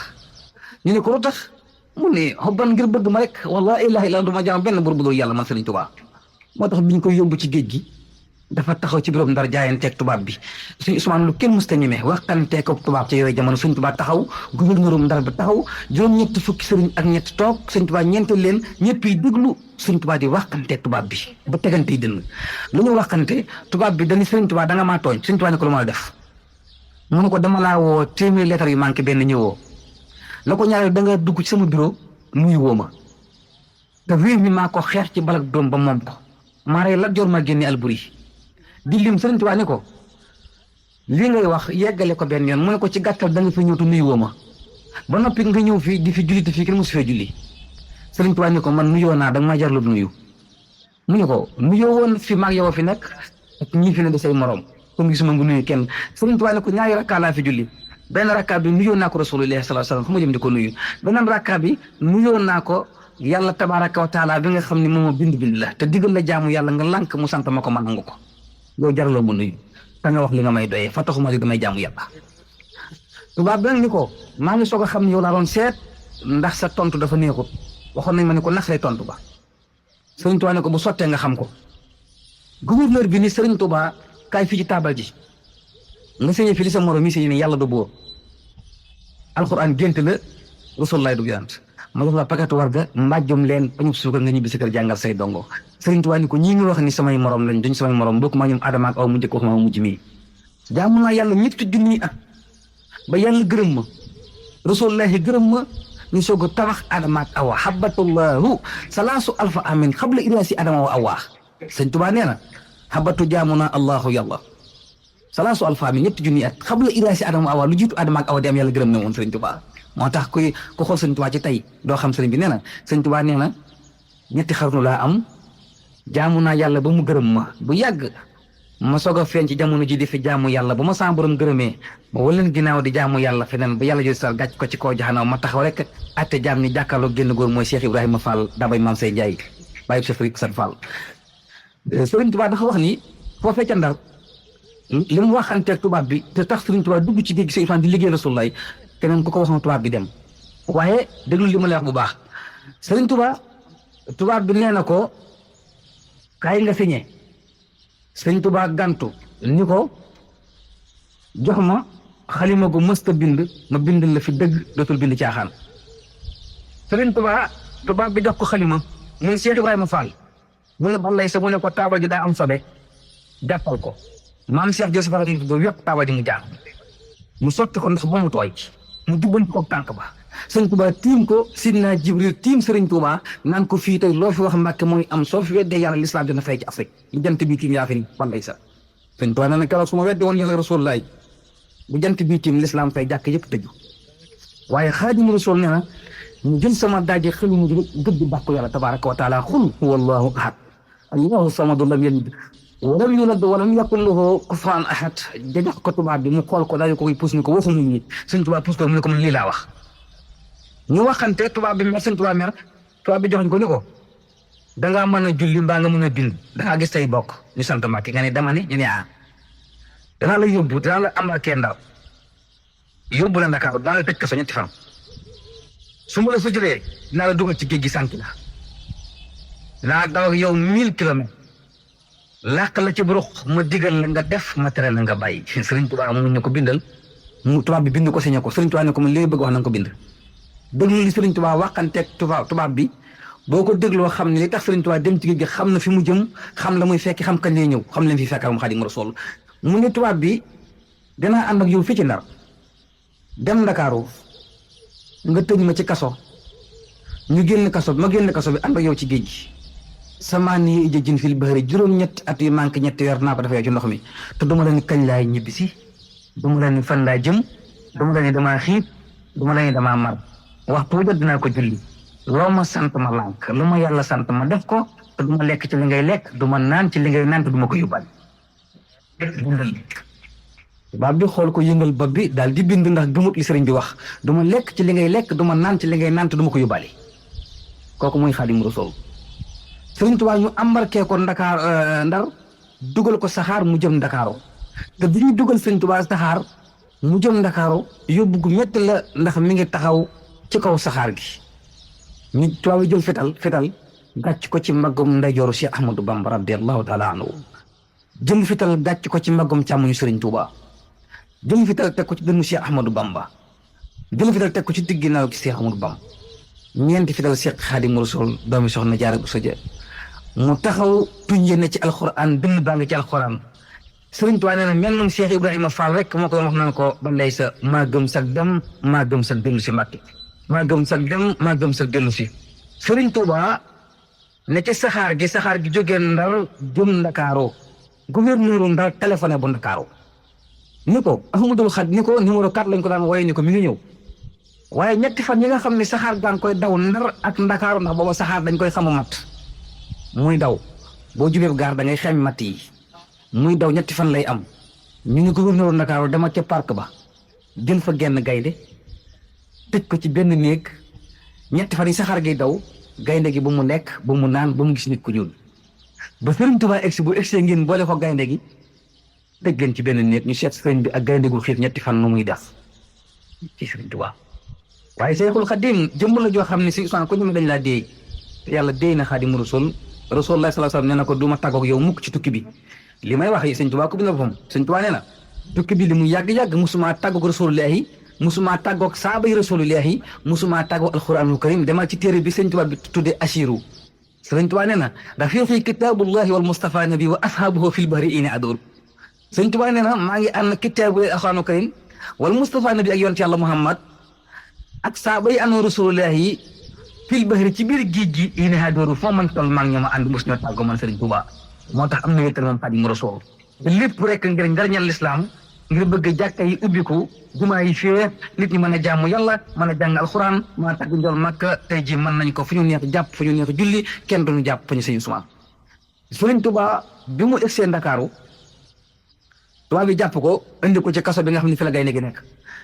Speaker 1: ñu ne ko lu tax mu ne xobban ngir bëgg ma rek wala ilaha illa du ma jaam benn bur bu dul yàlla man Sëriñ Tuubaa moo tax biñ koy yóbbu ci géej gi dafa taxaw ci biroom Ndar jaayanteeg tubaab bi suñu Usmaan lu kenn musta ñeme waxtanteeg ko tubaab ci yooyu jamono suñ tubaab taxaw gouverneurum Ndar bi taxaw juróom-ñetti fukki sëriñ ak ñett toog suñ tubaab ñeenteel leen ñëpp yi déglu suñ tubaab di waxtanteeg tubaab bi ba tegante yi dënn lu ñu waxante tubaab bi dañu sëriñ tubaab da nga maa tooñ suñ tubaab ne ko lu ma la def mu ne ko dama laa woo téeméeri lettre yu manqué benn ñëwoo la ko ñaareel da nga dugg ci sama bureau nuyu woo ma te réew mi maa ko xeex ci balak doom ba moom ko maaree la jor ma génne Alburi di lim Sëriñ Tuubaa ne ko lii ngay wax yeggale ko benn yoon mu ne ko ci gàttal da nga fi ñëw te nuyu woo ma ba noppi nga ñëw fii di fi julli te fii kenn mosu fee julli Sëriñ Tuubaa ne ko man nuyoo naa da nga maa jarlu nuyu mu ne ko nuyoo woon fi maag yow fi nekk ak ñii fi ne di say morom comme gisuma nga nuyu kenn Sëriñ Tuubaa ne ko ñaari rakkaa laa fi julli benn rakkaa bi nuyoo naa ko Rasulullaahi sallallaahu alayhi wa sallam fu ma jëm di ko nuyu beneen rakkaa bi nuyoo naa ko yàlla tabaaraka wa taala bi nga xam ne moom bind la te digal la jaamu yàlla nga lànk mu sant ma ko ma nangu ko yow jaraloo ma nuyu te nga wax li nga may doyee fa taxuma di damay jaamu yàlla tubaab bi nag ni ko maa ngi soog a xam ne yow laa doon seet ndax sa tontu dafa neexut waxoon nañ ma ne ko nax lay tontu ba Sëriñ Tuubaa ne ko bu sottee nga xam ko gouverneur bi ni Sëriñ Tuubaa kaay fii ci taabal ji nga sëñee fi li sa morom yi sëñee ne yàlla du bóor alxuraan gént la Rasulullaah du yonent ma jox la paquetu warga mbàjjum leen pañu suukar nga ñibbi si kër jàngal say dongo Sëriñ Tuubaa ni ko ñii nga wax ni samay morom lañ duñ samay morom bokk maa ñoom Adama ak aw mu njëkk wax ma mujj mii jaamu naa yàlla ñetti junniy at ba yàlla gërëm ma Rasulullaahi gërëm ma ñu soog a tabax Adama ak Awa habatullahu salaasu alfa amin xabla iraasi Adama wa Awa Sëriñ Tuubaa nee na habatu jaamu naa allahu yàlla salaasu alfa amin ñetti junniy at xabla iraasi Adama wa Awa lu jiitu Adama ak Awa di am yàlla gërëm na woon Sëriñ Tuubaa moo tax ku xool Sëriñ Tuubaa ci tey doo xam sëriñ bi nee na Sëriñ Tuubaa nee na ñetti xarnu laa am jaamu naa yàlla ba mu gërëm ma bu yàgg ma soog a feeñ ci jamono ji di fi jaamu yàlla ba ma sama borom gërëmee ba waleen ginnaaw di jaamu yàlla feneen ba yàlla jël sal gàcc ko ci kaw jaxanaw ma taxaw rek atte jaam ni jàkkaarloo génn góor mooy Cheikh Ibrahima Fall dabay maam say Njaay bàyyi Cheikh San Fall Sëriñ Tuubaa dafa wax ni foofee ca Ndar li mu waxanteeg tubaab bi te tax Sëriñ Tuubaa dugg ci géej gi di liggéey Rasulullaah keneen ku ko waxoon tubaab bi dem waaye déglu li ma lay wax bu baax Sëriñ tubaab bi nee na ko kaay nga signé Sëriñ Tuubaa gantu ni ko jox ma xalima gu mësta bind ma bind la fi dëgg dootul bind caaxaan. Sëriñ tubaab bi jox ko xalima muy Cheikh Ibrahima Fall mu ne balay sa mu ne ko taabal ji daa am sobe jàppal ko maam Cheikh Joseph Fall do yëpp taabal ji mu jaar mu sotti ko ndax ba mu tooy mu jubbanti ko tànk ba. Sëriñ Tuubaa tiim ko Sidna Jibril tiim Sëriñ Tuubaa naan ko fii tey loo fi wax Mbàkke mooy am soo fi weddee yàlla lislaam dina fay ci Afrique lu jant bii tiim yaa fi balay sa. Sëriñ Tuubaa nee na keroog su ma weddi woon yàlla Rasulullaay bu jant bii tiim lislaam fay jàkk yëpp tëju waaye Xaadimu Rasuul nee na ñu jël sama daaje xelu mu gëdd bàkku yàlla tabaaraka wa taala xul huwa allahu ahad allahu samadu lam yalid walam yulad walam yakun lahu kufuwan ahad jajox ko tubaab bi mu xool ko daal di ko koy puus ni ko waxuñu nit Sëriñ Tuubaa puus ko mu ne ko man lii laa wax ñu waxante tubaab bi mer Sëriñ Tuubaa mer tubaab bi joxoñ ko ni ko dangaa mën a julli mbaa nga mën a bind dangaa gis say bokk ñu sant Mbàkke nga ne dama ne ñu ne danaa la yóbbu danaa la embarqué Ndar yóbbu la Ndakaaru danaa la tëj kaso 2 fan su ma la fa jëlee dinaa la dugal ci géej gi sànq la dinaa daw ak yow 1000 kilomètres làq la ci burux ma digal la nga def ma tere la nga bàyyi. Sëriñ Tuubaa mu ñu ko bindal mu tubaab bi bind ko signé ko Sëriñ Tuubaa ne ko man li bëgg wax na nga ko bind. déglu li Sëriñ Tuubaa waxanteeg tubaab bi boo ko dégloo xam ne li tax Sëriñ Tuubaa dem ci géej gi xam na fi mu jëm xam la muy fekki xam kañ lay ñëw xam leen fi fekkal mu Xaadimu Rasuul mu ne tubaab bi danaa ànd ak yow fii ci Ndar dem Ndakaaru nga tëj ma ci kaso ñu génn kaso bi ma génn kaso bi ànd ak yow ci géej gi sama nii ijjin fil bahri juróom-ñetti at yu manqué ñetti weer naa ko defee ci ndox mi te duma la ni kañ laay ñibbisi duma la ni fan laay jëm duma la ni damaa xiib duma la ni damaa mar waxtu wu jot dinaa ko julli loo ma sant ma lànk lu ma yàlla sant ma def ko te duma lekk ci li ngay lekk duma naan ci li ngay naan te duma ko yóbbal tubaab bi xool ko yëngal bopp bi daal di bind ndax gëmut li sëriñ bi wax du ma lekk ci li ngay lekk du ma naan ci li ngay naan te du ma ko yóbbaale kooku mooy Xaadimu Rasuul Sëriñ Tuubaa ñu embarqué ko Ndar dugal ko saxaar mu jëm Ndakaaru te bi ñu dugal Sëriñ Tuubaa saxaar mu jëm Ndakaaru yóbbu gu métti la ndax mi ngi taxaw ci kaw saxaar gi ñu tubaab yi jël fetal gàcc ko ci mbaggum ndeyjooru Cheikh Ahmadou Bamba radiyallahu taala anhu jël fetal gàcc ko ci mbaggum càmmoñu Sëriñ Tuubaa jël fital teg ko ci dënnu Cheikh Ahmadou Bamba jël fital teg ko ci digg ginnaaw gi Cheikh Ahmadou Bamba ñeenti fital Cheikh Xaadimu Rasuul doomi soxna Jaara Buso ja mu taxaw tuñ yéene ci alxuraan dënn baa ngi ci alxuraan Sëriñ Tuubaa nee na mel moom Cheikh Ibrahima Fall rek moo ko wax naan ko ba lay sa maa gëm sag dem maa gëm sag dellu si Mbàkke maa gëm sag dem maa gëm sag dellu si Sëriñ Tuubaa ne ci saxaar gi jógee Ndar jëm Ndakaaru gouverneur Ndar téléphoné bu Ndakaaru ni ko Ahmadul Xadim ni ko numéro 4 lañ ko daan wooye ni ko mi ngi ñëw waaye ñetti fan yi nga xam ne saxaar daan koy daw Ndar ak Ndakaaru ndax booba saxaar dañ koy xamu mat muy daw boo jubee gaar da ngay xem mat yi muy daw ñetti fan lay am ñu ni gouverneur Ndakaaru dama ca parc ba jël fa genn gaynde tëj ko ci benn néeg ñetti fan yi saxaar gi daw gaynde gi bu mu lekk bu mu naan ba mu gis nit ku ñuul ba Sëriñ Tuubaa egsi bu egsee ngeen boole ko gaynde gi tëj leen ci benn néeg ñu seet sëriñ bi ak gaynde gu xiif ñetti fan nu muy def ci Sëriñ Tuubaa waaye Seexul Xadiim jëmm la joo xam ne si Usmaan ko ñu dañ laa déey te yàlla déey na Xaadimu Rasuul Rasulullah sallallahu alayhi wasallam nee na ko du ma tàggoog yow mukk ci tukki bi li may wax yi Sëriñ Tuubaa ko bindal boppam Sëriñ Tuubaa nee na tukki bi li mu yàgg-yàgg musuma tàggoog Rasulullahi musuma tàggoog saabay Rasulullahi musuma tàggoog alxuraanul karim demal ci téere bi Sëriñ Tuubaa bi tuddee Asiru Sëriñ Tuubaa nee na rafiqi kitaabullahi wal Mustafa nabi wa ashaabuhu fil bahri ini adur Sëriñ Tuubaa nee na maa ngi ànd kitaabu alxuraanul karim wal Mustafa nabi ak yonent yàlla Muhammad ak saabay anu Rasulullahi fil bahri ci biir géej gi ini adur foo man toll maa ngi ñoom ànd mos ñoo tàggoo man Sëriñ Tuubaa moo tax am na wéttal moom Xaadimu Rasuul lépp rek ngir njariñal lislaam ngir bëgg jàkka yi ubbiku jumaa yi fee nit ñi mën a jaamu yàlla mën a jàng alxuraan mën a tagg njool Makka tey ji mën nañ ko fu ñu neex jàpp fu ñu neex julli kenn duñu jàpp fu ñu Sëriñ Usmaan Sëriñ Tuubaa bi mu egsee Ndakaaru tubaab bi jàpp ko indi ko ci kaso bi nga xam ne fi la gaynde gi nekk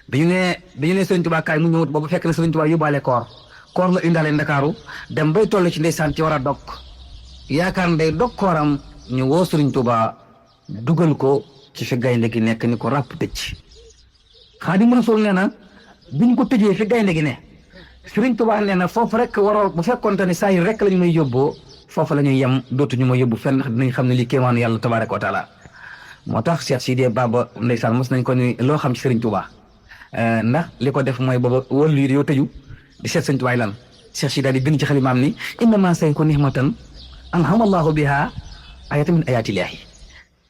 Speaker 1: bi ñu ne Sëriñ Tuubaa kaay mu ñëwut boobu fekk na Sëriñ Tuubaa yóbbaale koor la indaale Ndakaaru dem bay toll ci ndeysaan ci war a dog yaakaar ndey dog kooram ñu woo Sëriñ Tuubaa dugal ko ci fi gaynde gi nekk ni ko ràpp tëj Xaadimu Rasuul nee na biñ ko tëjee fi gaynde gi ne Sëriñ Tuubaa nee na foofu rek waroo bu fekkoonte ne saa yi rek lañu may yóbboo foofu la ñuy yem dootuñu ma yóbbu fenn ndax dinañ xam ne lii kéemaanu yàlla tabaaraka wa taala moo tax Cheikh Sidiya Baba ndeysaan mos nañ ko ni loo xam ci Serigne Touba ndax li ko def mooy booba wàllu yi yoo tëju di seet Serigne Touba lan Cheikh Sidiya di bind ci xalimaam ni innama sayku nihmatan anhamallahu biha ayatan min ayatillahi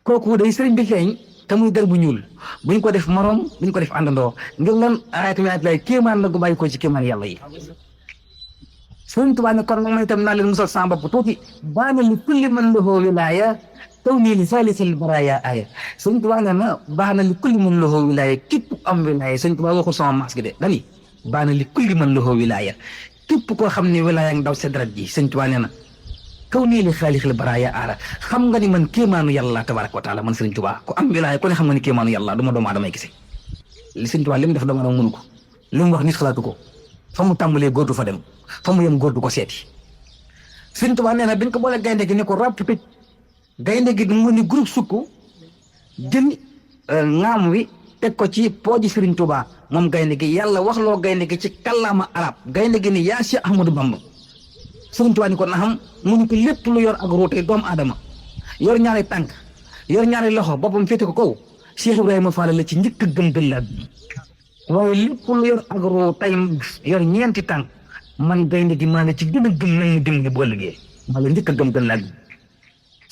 Speaker 1: kooku day Serigne bi feeñ te muy der bu ñuul buñ ko def morom buñ ko def àndandoo ngir lan ayatan min ayatillahi kéemaan la gu bàyyi ko ci kéemaan yàlla yi Serigne Touba ne kon moom itam naa leen musal sama bopp tuuti baana li kulli man lahu wilaya taw nii li saalisil baraya aya Sëñ Tuubaa nee na baax na li kulli man lahu wilaya képp am wilaya Sëñ Tuubaa waxul sama masque de dani baax na li kulli man lahu wilaya képp koo xam ne wilaya nga daw sa deret ji Sëñ Tuubaa nee na kaw nii li xaalixil baraya aara xam nga ni man kéemaanu yàlla tabaraka wa taala man Sëñ Tuubaa ku am wilaya ku ne xam nga ni kéemaanu yàlla du ma doomu aadama gise li Sëñ Tuubaa li mu def doomu aadama mënu ko li mu wax nit xalaatu ko fa mu tàmbalee góor du fa dem fa mu yem góor du ko seeti Sëñ Tuubaa nee na biñ ko boole gaynde gi ne ko ràpp tëj gaynde gi mu ni groupe sukk jël ŋaam wi teg ko ci pooji Serigne Touba moom gaynde gi yàlla waxloo gaynde gi ci kàllaama arab gaynde gi ni yaa Cheikh Ahmadou Bamba Serigne Touba ni ko na xam mu ni ko lépp lu yor ak ruute doomu aadama yor ñaari tànk yor ñaari loxo boppam féete ko kaw Cheikh Ibrahima Fall la ci njëkk a gëm dëllaat bi waaye lépp lu yor ak ruu tey yor ñeenti tànk man gaynde gi maa la ci gën a gëm nañ mu dimbali boo liggéey maa la njëkk a gëm dëllaat bi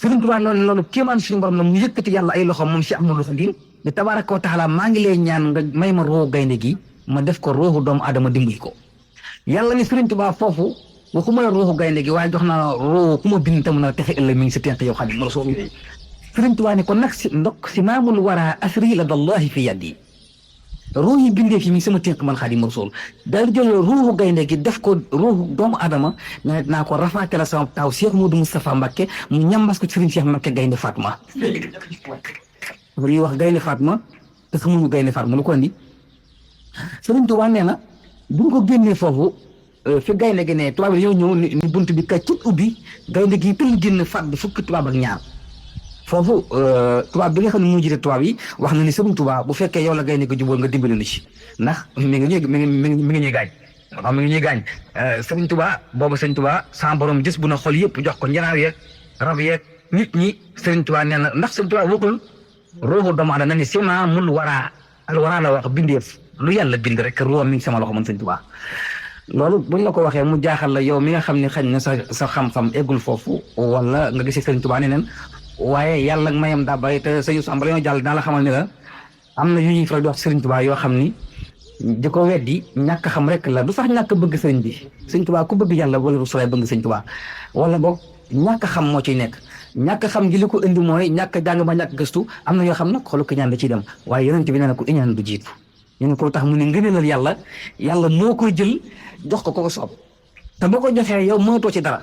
Speaker 1: Sëriñ Tuubaa loolu kéemaan suñu borom la mu yëkkati yàlla ay loxo moom Cheikh Ahmadou Khadim ne tabaaraka wa taala maa ngi lay ñaan nga may ma roo gaynde gi ma def ko rooxu doomu aadama dimbali ko yàlla ni Sëriñ Tuubaa foofu waxuma la rooxu gaynde gi waaye jox naa roo ku ma bind tam na texe ëllëg mi ngi si tenq yow Xadim Rasuul Sëriñ Tuubaa ne ko nag si ndok si maamul wara asri la dallahi fi yaddi ruu yi bindee fi mi sama tënk man Xaadimu Rasuul daal di jël ruuxu gaynde gi def ko ruuxu doomu aadama ne naa ko rafaate la sama taaw Cheikh Modou Moustapha Mbacké mu ñambas ko Serigne Cheikh Mbacké gaynde Fatma yi wax gaynde Fatma te xamuñu gaynde Fatma lu ko andi Serigne Touba nee na bu ko génnee foofu fi gaynde gi ne tubaab yi yow ñëw ni bunt bi ka ci ubbi gaynde gi tëll génn fat bi fukki tubaab ak ñaar foofu tubaab bi nga xam ne moo jiite tubaab yi wax na ni Sëriñ Tuubaa bu fekkee yow la gaynde ko jubóol nga dimbali na ci ndax mi ngi ñuy gaañ waaw mi ngi ñuy gaañ Sëriñ Tuubaa boobu Sëriñ Tuubaa sa borom gis bu na xol yëpp jox ko njanaaw yeeg rab yeeg nit ñi Sëriñ Tuubaa nee na ndax Sëriñ Tuubaa waxul ruuxu doomu aadama na ni sima mul waraa al waraa la wax bindeef lu yàlla bind rek ruuxam mi ngi sama loxo man Sëriñ Tuubaa loolu buñ la ko waxee mu jaaxal la yow mi nga xam ne xañ na sa xam-xam eggul foofu wala nga gisee Sëriñ Tuubaa neneen waaye yàlla mayam daa bàyyi te sëñ Samba la ñoo jàll dinaa la xamal ni la am na yu ñuy faral di wax Serigne Touba yoo xam ni di ko weddi ñàkk xam rek la du sax ñàkk bëgg sëriñ bi Serigne Touba ku bëgg yàlla wala Rasul bëgg Serigne Touba wala boog ñàkk xam moo ciy nekk ñàkk xam gi li ko indi mooy ñàkk jàng ba ñàkk gëstu am na yoo xam nag xolu ko ñaan da ciy dem waaye yonent bi nee na ko iñaan du jiitu ñu ne ko tax mu ne ngëneelal yàlla moo koy jël jox ko ko soob te boo ko joxee yow mënatoo ci dara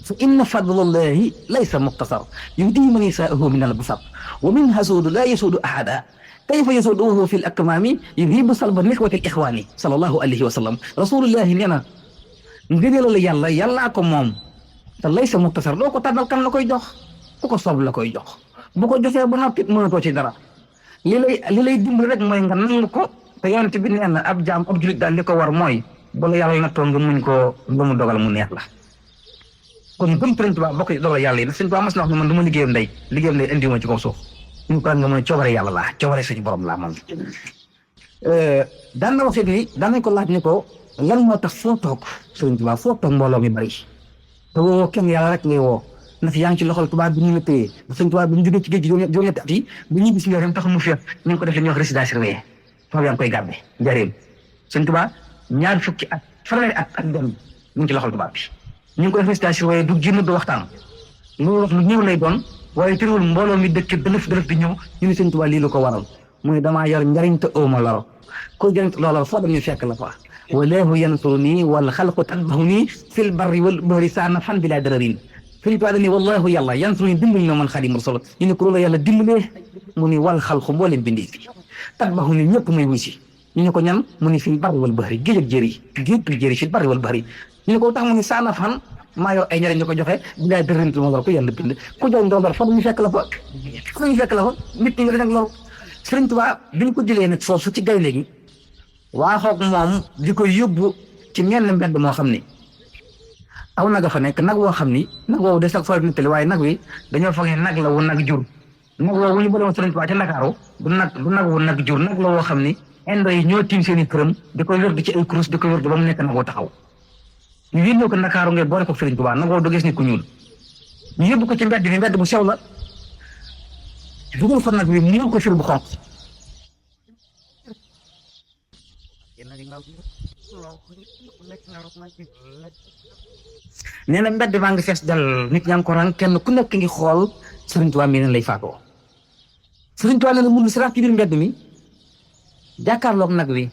Speaker 1: fa inna fadlallahi laysa muqtasar yuhdi man yasaahu min al-basar wa min hasuudu laa yasuudu ahada kayfa yasuuduhu fi l-akmaami yuhibu salba nixwati l-ixwaani sallallahu alayhi wa sallam rasulullahi nee na ngëneelal yàllaa ko moom te laysa muqtasar doo ko tànnal kan la koy jox ku ko soob la koy jox bu ko joxee ba noppi mënatoo ci dara li lay dimbali rek mooy nga nangu ko te yonent bi nee na ab jaam ab julit daal li ko war mooy bu la yàlla nattoo nga muñ ko ba mu dogal mu neex la kon gëm Sëriñ Tuubaa bokk dogal yàlla yi nag Sëriñ Tuubaa mas na wax ne man du ma liggéeyam ndey indiwuma ci kaw suuf ñu ko nga mën a coobare yàlla laa coobare suñu borom laa man daan na wax ni daan nañ ko laaj ni ko lan moo tax foo toog Sëriñ Tuubaa foo toog mbooloo mi bari te woo kenn yàlla rek ngay woo na fi yaa ngi ci loxol tubaab bi ñu la téye Sëriñ Tuubaa bi ñu jógee ci géej gi juróom-ñetti at yi bu ñibbi si njëriñ tax mu fi ñu ngi ko def li ñuy wax résidence surveillée tubaab yaa ngi koy gàdde njëriñ Sëriñ Tuubaa ñaar fukki at fanweeri at ak dem mu ngi ci loxol tubaab bi ñu ngi koy investation waaye du génn du waxtaan loolu wax lu ñëw lay doon waaye teewul mbooloo mi dëkk dëlëf di ñëw ñu ne Sëriñ Tuubaa lii la ko waral muy damaa yor njariñ te ooma loro ko jëriñ loola foo dem ñu fekk la fa walaahu yansuruni wal xalqu tatbahuni fil barri wal bahri saana fan bilaa dararin Sëriñ Tuubaa dañu walaahu yàlla yansuruni dimbali na man Xaadimu Rasuul ñu ne ko loolu yàlla dimbalee mu ni wal xalqu mbooleem bindee fi tatbahuni ñëpp muy wuy si ñu ne ko ñan mu ni fil barri wal bahri géej ak jëri fil barri wal bahri ñu ne ko tax mu ni saana fan maa yor ay njëriñ ñu ko joxe bilaay dërëntu ma war ko yàlla bind ku jox ndongal fa ñu fekk la fa nit ñi nag loolu Sëriñ Tuubaa bi ñu ko jëlee nag foofu ci gaynde gi waaxoog moom di ko yóbbu ci menn mbedd moo xam ni aw nag a fa nekk nag woo xam ni nag woowu de sax fa nettali waaye nag wi dañoo foog ne nag la wu nag jur nag woowu ñu bëriwoon Sëriñ Tuubaa ca Ndakaaru du nag wu nag jur nag la woo xam ni indo yi ñoo tiim seen i këram di ko wér di ci ay kurus di ko wér ba mu nekk nag woo taxaw ñu yónnee ko Ndakaaru ngeen boole ko Sëriñ Tuubaa nag woo du gis nit ku ñuul ñu yóbbu ko ci mbedd mi mbedd bu sew la dugal fa nag bi mu ko fir bu xonq nee na mbedd maa ngi fees dal nit ñaa ngi ko rang kenn ku nekk ngi xool Sëriñ Tuubaa mi ne lay faatoo Sëriñ Tuubaa nee na mun siraat ci biir mbedd mi jàkkaarloog nag wi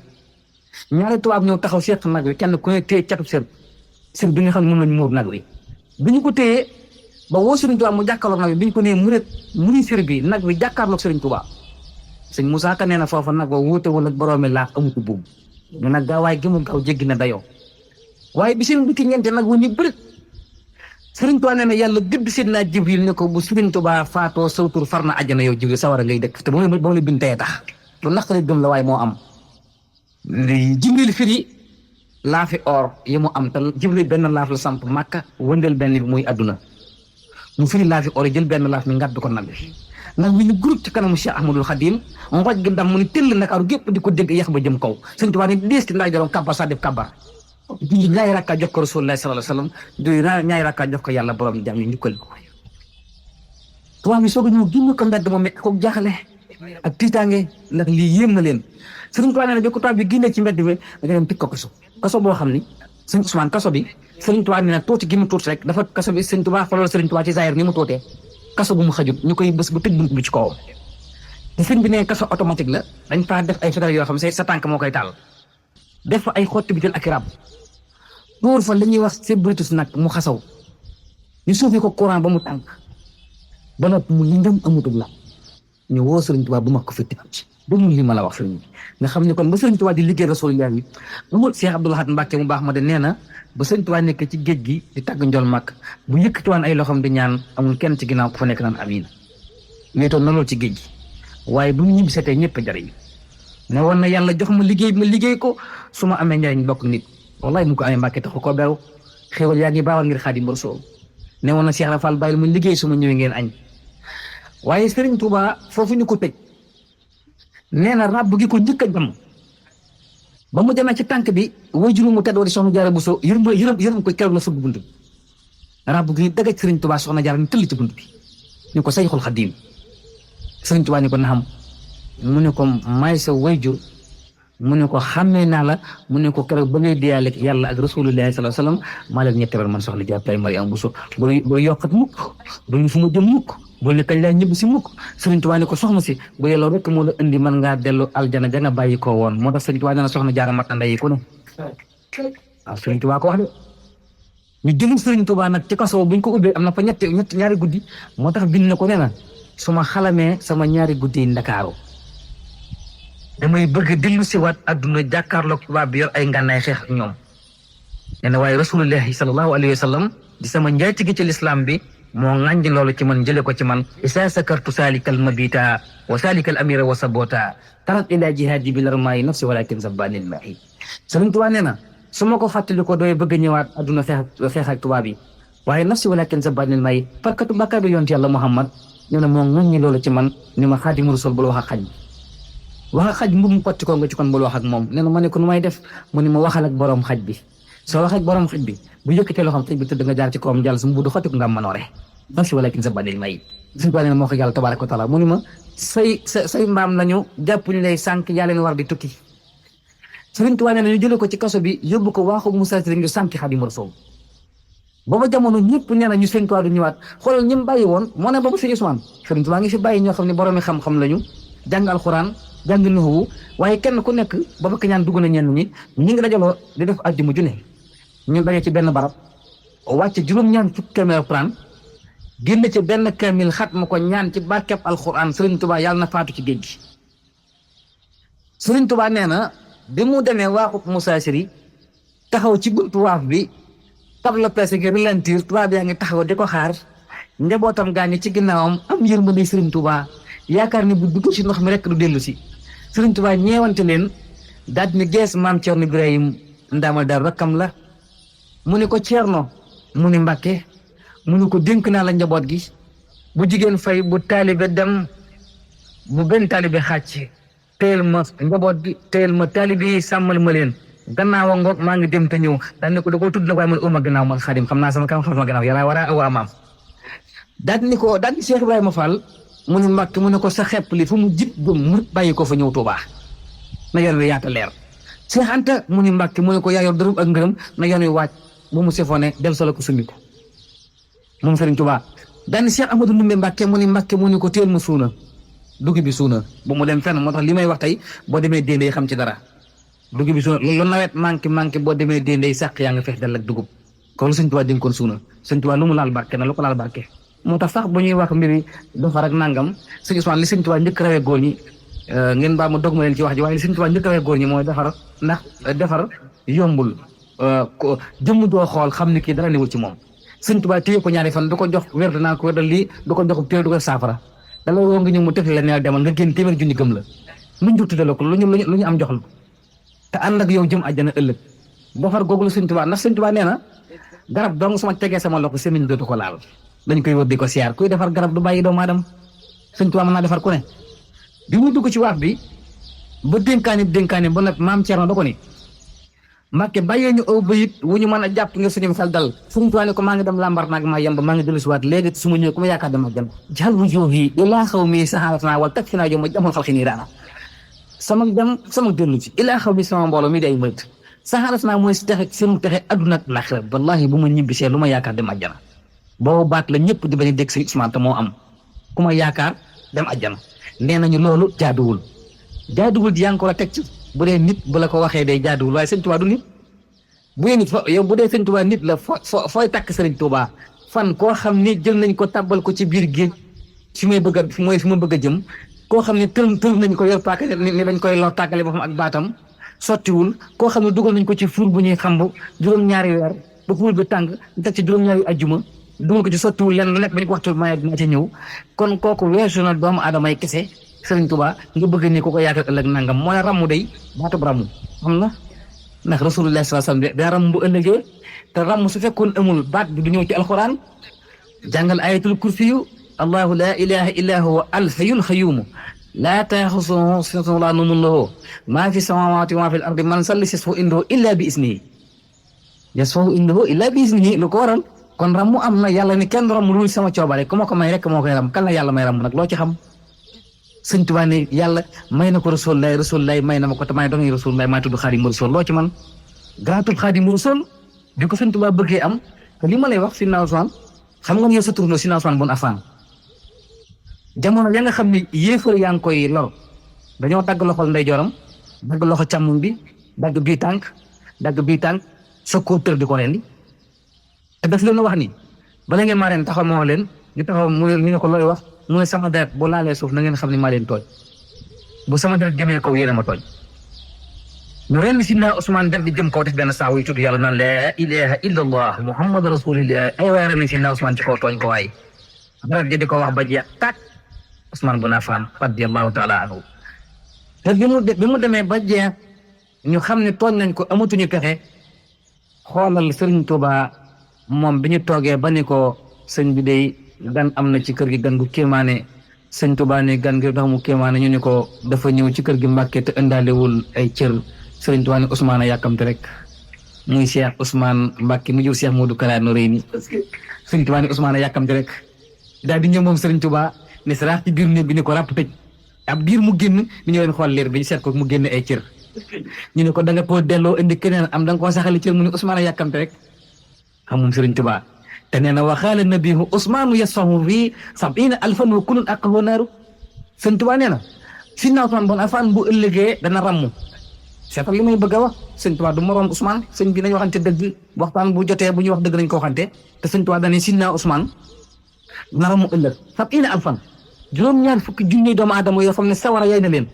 Speaker 1: ñaari tubaab ñëw taxaw seet nag wi kenn ku ne téye catu sër bi nga xam ne moom lañ muur nag wi bi ñu ko téye ba woo Sëriñ Tuubaa mu jàkkaarloog nag wi bi ñu ko nee muri sër bi nag wi jàkkaarloog Sëriñ Tuubaa sëñ Moussa Ka nee na foofa nag wa wuute wala boroomi laaf amutu buum ñu nag gaawaay gi mu gaaw jéggi na dayoo waaye bi seen biti ñeente nag wu ñu bëri Sëriñ Tuubaa nee na yàlla gëdd Seydina Jibril ne ko bu Sëriñ Tuubaa faatoo sawtur far na àjjana yow Jibril sawara ngay dëkk te ba mu la bind tey tax lu naqari gëm la waaye moo am Jibril firi laafi or yi mu am te Jibril benn laaf la samp Màkka wëndeel benn bi muy adduna mu firi laafi or yi jël benn laaf mi ngàdd ko nag bi nag mi ñu groupe ci kanamu Cheikh Ahmadul Khadim ngoj gi dam mu ni tëll Ndakaaru gépp di ko dégg yax ba jëm kaw Sëriñ Tuubaa ne dees ci ndaay jaroom kabar sa def kabar julli ñaari rakka jox ko Rasulullah sallallahu alayhi wasallam julli ñaari rakka jox ko yàlla borom jàmm ñu njukkal ko tubaab bi soog a ñëw génn ko mbedd moom ko jaaxle ak tiitaange ndax lii yéem na leen Sëriñ Tuubaa nee na bi ko tubaab bi génnee ci mbedd bi da nga dem tëj ko kaso boo xam ni sëñ Ousmane kaso bi Sëriñ Tuubaa nee na tuuti gi mu tuuti rek dafa kaso bi Sëriñ Tuubaa xoolal Sëriñ Tuubaa ci zaahir ni mu tuutee kaso bu mu xajut ñu koy bés bu tëj bunt bi ci kawam te sëñ bi ne kaso automatique la dañ faa def ay fetal yoo xam ne sa tànk moo koy taal def fa ay xotti bitel ak rab dóor fa li ñuy wax sébritus nag mu xasaw ñu suufee ko courant ba mu tànk ba noppi mu lindam amutul la ñu woo Sëriñ Tuubaa bu ma ko fitti am ci déglu li ma la wax sëriñ bi nga xam ne kon ba Sëriñ Tuubaa di liggéey Rasulullah bi amul Cheikh Abdoul Ahad Mbacké mu baax ma de nee na ba Sëriñ Tuubaa nekk ci géej gi di tàgg njol mag bu yëkkatiwaan ay loxoom di ñaan amul kenn ci ginnaaw ku fa nekk naan amiin wéetoon na lool ci géej gi waaye bu mu ñibbi seetee ñëpp a jariñ ne woon na yàlla jox ma liggéey ko su ma amee njariñ bokk nit wallahi mu ko amee Mbacké taxu ko beru xéwal yaa ngi baawal ngir Xaadimu Rasuul ne woon na Cheikh Rafal bàyyil mu liggéey su ma ñëwee ngeen añ waaye Sëriñ Tuubaa foofu ñu ko tëj nee na ràbb gi ko njëkk a jam ba mu demee ci tànk bi way juróom mu teddoo di Soxna Jaara Buso yërëm ko keroog la fëgg bunt bi ràbb gi dagaj Sëriñ Tuubaa Soxna Jaara ni tëll ci bunt bi ñu ko Sayxul Xadiim Sëriñ Tuubaa ni ko naxam mu ne ko may sa wayjur mu ne ko xàmmee naa la mu ne ko keroog ba ngay diyaale yàlla ak Rasulullahi sallallahu alayhi wasallam maa leen ñetteel man Soxna Jaara Mariama Buso bu yokkat mukk bu fu ma jëm mukk bul ne kañ laa ñëbb si mukk Sëriñ Tuubaa ne ko soxna si bu yelloo rek moo la indi mën ngaa dellu aljana ja nga bàyyi ko woon moo tax Sëriñ Tuubaa nee na Soxna Jaara mat na ndey ku ne waaw Sëriñ Tuubaa ko wax de ñu jëlul Sëriñ Tuubaa nag ci kaso buñ ko ubbee am na fa ñaari guddi moo tax bind na ko nee na su ma xalamee sama ñaari guddi Ndakaaru damay bëgg dellu si waat adduna jàkkaarloog tubaab bi yor ay ngànnaay xeex ak ñoom nee na waaye Rasulullahi sallallahu alayhi wa sallam di sama njaay ci lislaam bi moo ŋàññi loolu ci man jële ko ci man isa sakartu salikal mabita wa salikal amira wa sabota tarat ila jihadi bi larmaayi nafsi walakin zabbanil mahi Sëriñ Tuubaa nee na su ma ko fàttali ko dooy bëgg a ñëwaat adduna xeex ak tubaab yi waaye nafsi walakin zabbanil mahi farkatu bàkkaar bi yonent yàlla Muhammad nee na moo ŋàññi loolu ci man ni ma Xaadimu Rasuul bul wax ak xaj wax ak xaj mbu mu potti ko nga ci kon bul wax ak moom nee na ma ne ko nu may def mu ni ma waxal ak borom xaj bi soo waxee ak borom xaj bi bu yëkkatee loo xam xaj bi tëdd nga jaar ci kawam jàll su mu buddu xotti ko nga manoore nafsi walakin zabbanil mahi Sëriñ Tuubaa nee na moo ko yàlla tabaaraka wa taala mu ni ma say mbaam lañu jàpp ñu lay sànq yaa leen war di tukki Sëriñ Tuubaa nee na ñu jëlee ko ci kaso bi yóbbu ko waaxu Musaa Siri ngir sànq Xaadimu Rasuul booba jamono ñëpp nee na ñu Sëriñ Tuubaa du ñëwaat xoolal ñi mu bàyyi woon moo ne boobu Sëriñ Usmaan Sëriñ Tuubaa ngi fi bàyyi ñoo xam ne boroomi xam-xam lañu jàng alxuraan jàng naxwu waaye kenn ku nekk ba bëgg ñaan dugg na ñenn ñi ñu ngi dajaloo di def àjjuma ju ne ñu daje ci benn barab wàcce juróom-ñaar fukki kaamil alxuraan génn ci benn kaamil xat ma ko ñaan ci barkeb alxuraan Sëriñ Tuubaa yàlla na faatu ci géej gi Sëriñ Tuubaa nee na bi mu demee waaxu Musaa Siri taxaw ci buntu waaf bi tabla presse gi ralentir tubaab yaa ngi taxaw di ko xaar njabootam gaa ngi ci ginnaawam am yërmande Sëriñ Tuubaa yaakaar ne bu dugg ci ndox mi rek du dellu si Sëriñ Tuubaa ñeewante leen daal di ne gees maam Ceerno Ibrahim ndaamal daal rakkam la mu ne ko Ceerno mu ne Mbàkke mu ne ko dénk naa la njaboot gi bu jigéen fay bu taalibe dem
Speaker 3: bu benn taalibe xàcc teel ma njaboot gi teel ma taalibe yi sàmmal ma leen gannaaw a ngoog maa ngi dem te ñëw daan ne ko da koo tudd nag waaye man uma gannaaw man Xaadim xam naa sama kam xam sama gannaaw yàlla war a aw amaam daal ni ko daal di Cheikh Ibrahima Fall mu ne Mbàkke mu ne ko sa xepp li fu mu jib gëm mu bàyyi ko fa ñëw Tuubaa na yoon wi yaata leer Cheikh Anta mu ne Mbàkke mu ne ko yaa yor dërëm ak ngërëm na yoon wi waaj bu mu sefoone del solo ko summi ko moom Sëriñ Tuubaa daal di Cheikh Amadou Ndumbe Mbàkke mu ne ko teel ma suuna dugub bi suuna bu mu dem fenn moo tax li may wax tey boo demee déndey xam ci dara dugub bi suuna lu nawet manqué boo demee déndey sàq yaa nga fex dal ak dugub kon lu Sëriñ Tuubaa dénkoon suuna Sëriñ Tuubaa lu mu laal barke na lu ko laal barke moo tax sax bu ñuy wax mbiri defar ak nangam Sëriñ Usmaan li Sëriñ Tuubaa njëkk rawee góor ñi ngeen baa ma dog ma leen ci wax ji waaye li Sëriñ Tuubaa njëkk rawee góor ñi mooy defar ndax defar yombul jëmm doo xool xam ni kii dara newul ci moom Sëriñ Tuubaa téye ko ñaari fan du ko jox wér naa ko wérdal lii du ko jox téye du ko saafara dala woo nga ñëw mu tëfli la ne demal nga génn téeméer junni gëm la luñ jur tuddee ko lu ñu am jox la te ànd ak yow jëm àjjana ëllëg defar googu la Sëriñ Tuubaa ndax Sëriñ Tuubaa nee na garab dong suma tegee sama loxo semiñ dootu ko laal dañ koy wër di ko siyaar kuy defar garab du bàyyi doomu aadama Sëriñ Tuubaa mën naa defar ku ne bi mu dugg ci waaf bi ba dénkaani ba nag maam Thierno da ko ni Mbàkke bàyyee ñu aw bayit wu ñu mën a jàpp nga suñu xel dal Sëriñ Tuubaa ne ko maa ngi dem lambar naag maa yemb maa ngi dellu si waat léegi su ma ñëwee ku ma yaakaar dama jëm jal bu jóof yi ilaa xaw mi saxaaratanaa wala tag fi naa jom ma jamul xal xi nii daana sama dellu ci ilaa xaw mi sama mbooloo mi day mënt saxaaratanaa mooy si texe seen texe adduna ak laaxira wallahi bu ma ñibbisee lu ma yaakaar dem àjjana boobu baat la ñëpp di bañ a dégg Sëriñ Usmaan te moo am ku ma yaakaar dem àjjana nee nañu loolu jaaduwul di yaa ngi ko la teg ci bu dee nit bu la ko waxee day jaaduwul waaye Sëriñ Tuubaa du nit bu dee nit yow bu dee Sëriñ Tuubaa nit la fooy takk Sëriñ Tuubaa fan koo xam ni jël nañ ko tàbbal ko ci biir géej fi ma bëgg a jëm koo xam ne tël nañ ko yor paaka ni dañ koy lor tàggale boppam ak baatam sottiwul koo xam ne dugal nañ ko ci fuur bu ñuy xamb juróom-ñaari weer ba fuur bi tàng ñu teg ci juróom-ñaari ajjuma dugal ko ci sottiwul lenn lu nekk ba ñu ko waxtu maya dina ci ñëw kon kooku weesu na doomu aadama yi kese Sëriñ Tuubaa nga bëgg ni ku ko yaakaar ëllëg nangam mooy rammu day baatub rammu xam na ndax rasulullah sallallahu alayhi wasallam daa ramm bu ëllëgee te ramm su fekkoon amul baat bi du ñëw ci alquran jàngal ayatul kursiyu allahu la ilaha illa huwa alhayyul qayyum laa taaxuzuhu sinatun wa laa nawmun lahu maa fi samawati wa maa fi al-ardi man salli yasfahu indahu illa bi isnihi lu ko waral kon rammu am na yàlla ni kenn ramm lu sama coobare ku ma ko may rek moo koy ram kan la yàlla may ramm nag loo ci xam Sëriñ Tuubaa ne yàlla may na ko Rasulullaay may na ma ko te may doon Rasulullaay maa tudd Xaadimu Rasuul loo ci man garaatub Xaadimu Rasuul bi ko Sëriñ Tuubaa bëggee am te li ma lay wax Sidna Usmaan xam nga yow sa turandoo Sidna Usmaan bun Affaan jamono ya nga xam ne yéefar yaa ngi koy lor dañoo dagg loxol ndeyjooram dagg loxo càmmoñ bi dagg bii tànk soog koo tër di ko rendi te daf leen a wax ni bala ngeen maa ren taxaw moo leen ñu taxaw mu ne ko looy wax mu ne sama deret boo laalee suuf na ngeen xam ne maa leen tooñ bu sama deret jëmee kaw yéen a ma tooñ ñu ren Sidna Usmaan dem di jëm kaw def benn saawu yu tudd yàlla naan laa ilaha illa allah muhammad rasulillah ay waay ren Sidna Usmaan ci kaw tooñ ko waay deret ji di ko wax ba jeex tàkk Usmaan bun Affaan radiyallahu taala anhu te bi mu demee ba jeex ñu xam ne tooñ nañ ko amatuñu pexe xoolal Sëriñ Tuubaa moom bi ñu toogee ba ni ko sëñ bi day gan am na ci kër gi gan gu kéemaane Sëriñ Tuubaa ne gan gi tax mu kéemaane ñu ni ko dafa ñëw ci kër gi Mbàkke te indaalewul ay cër Sëriñ Tuubaa ne Ousmane a yàkkamte rek muy Cheikh Ousmane Mbàkke mu jur Cheikh Modou Kara Noreyni Sëriñ Tuubaa ne Ousmane a yàkkamte rek daal di ñëw moom Sëriñ Tuubaa ne saraax ci biir néeg bi ni ko ràpp tëj ab diir mu génn ñu ñëw leen xool leer bi ñu seet ko mu génn ay cër ñu ne ko da nga koo delloo indi keneen am da nga koo saxali cër mu ne Ousmane a yàkkamte rek xam moom Sëriñ Tuubaa te nee na waxaala nabihu Ousmane yasfahu fii 70,000 wa kullun aqahu naaru Sëriñ Tuubaa nee na Sidna Usmaan bun Affaan bu ëllëgee dana ràmm seetal li may bëgg a wax Sëriñ Tuubaa du moroom Ousmane sëñ bi nañ waxante dëgg waxtaan bu jotee bu ñuy wax dëgg nañ ko waxante te Sëriñ Tuubaa dañuy Sidna Usmaan dana ràmm ëllëg 70,000 juróom-ñaar fukki junni doomu aadama yoo xam ne sawara yay na leen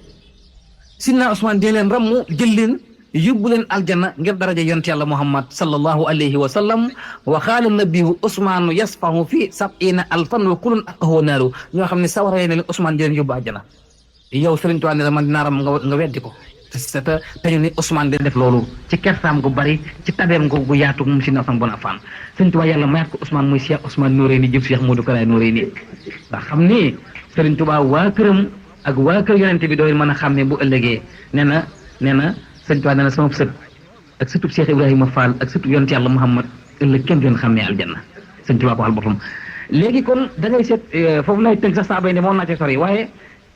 Speaker 3: Sidna Usmaan dee leen ràmm jël leen yóbbu leen aljanna ngir daraja yonent yàlla Muhammad sallallahu alayhi wa sallam wa qaala nabiyu Usmaan yasfahu fi 70,000 wa kullun aqahu naaru ñoo xam ne sawara yay na leen Usmaan di leen yóbbu aljanna yow Sëriñ Tuubaa ne la man dinaa ram nga weddi ko te ñu ne Usmaan di def loolu ci kersaam gu bari ci tabeem gu yaatu moom Sidna Usmaan bun Affaan Sëriñ Tuubaa yàlla mayaat ko Usmaan muy Cheikh Ousmane Noreyni jëf Cheikh Modou Kara Noreyni ndax xam ni Sëriñ Tuubaa waa këram ak waa kër yonente bi dooy mën a xam ne bu ëllëgee nee na sëñ Tuubaa nee na sama sët ak sëtub Cheikh Ibrahima Fall ak sëtub yonente yàlla Muhammad ëllëg kenn du leen xam ne aljanna sëñ Tuubaa ko waxal boppam. léegi kon da ngay seet foofu lay tënk sax saa bay ne moom naa ci sori waaye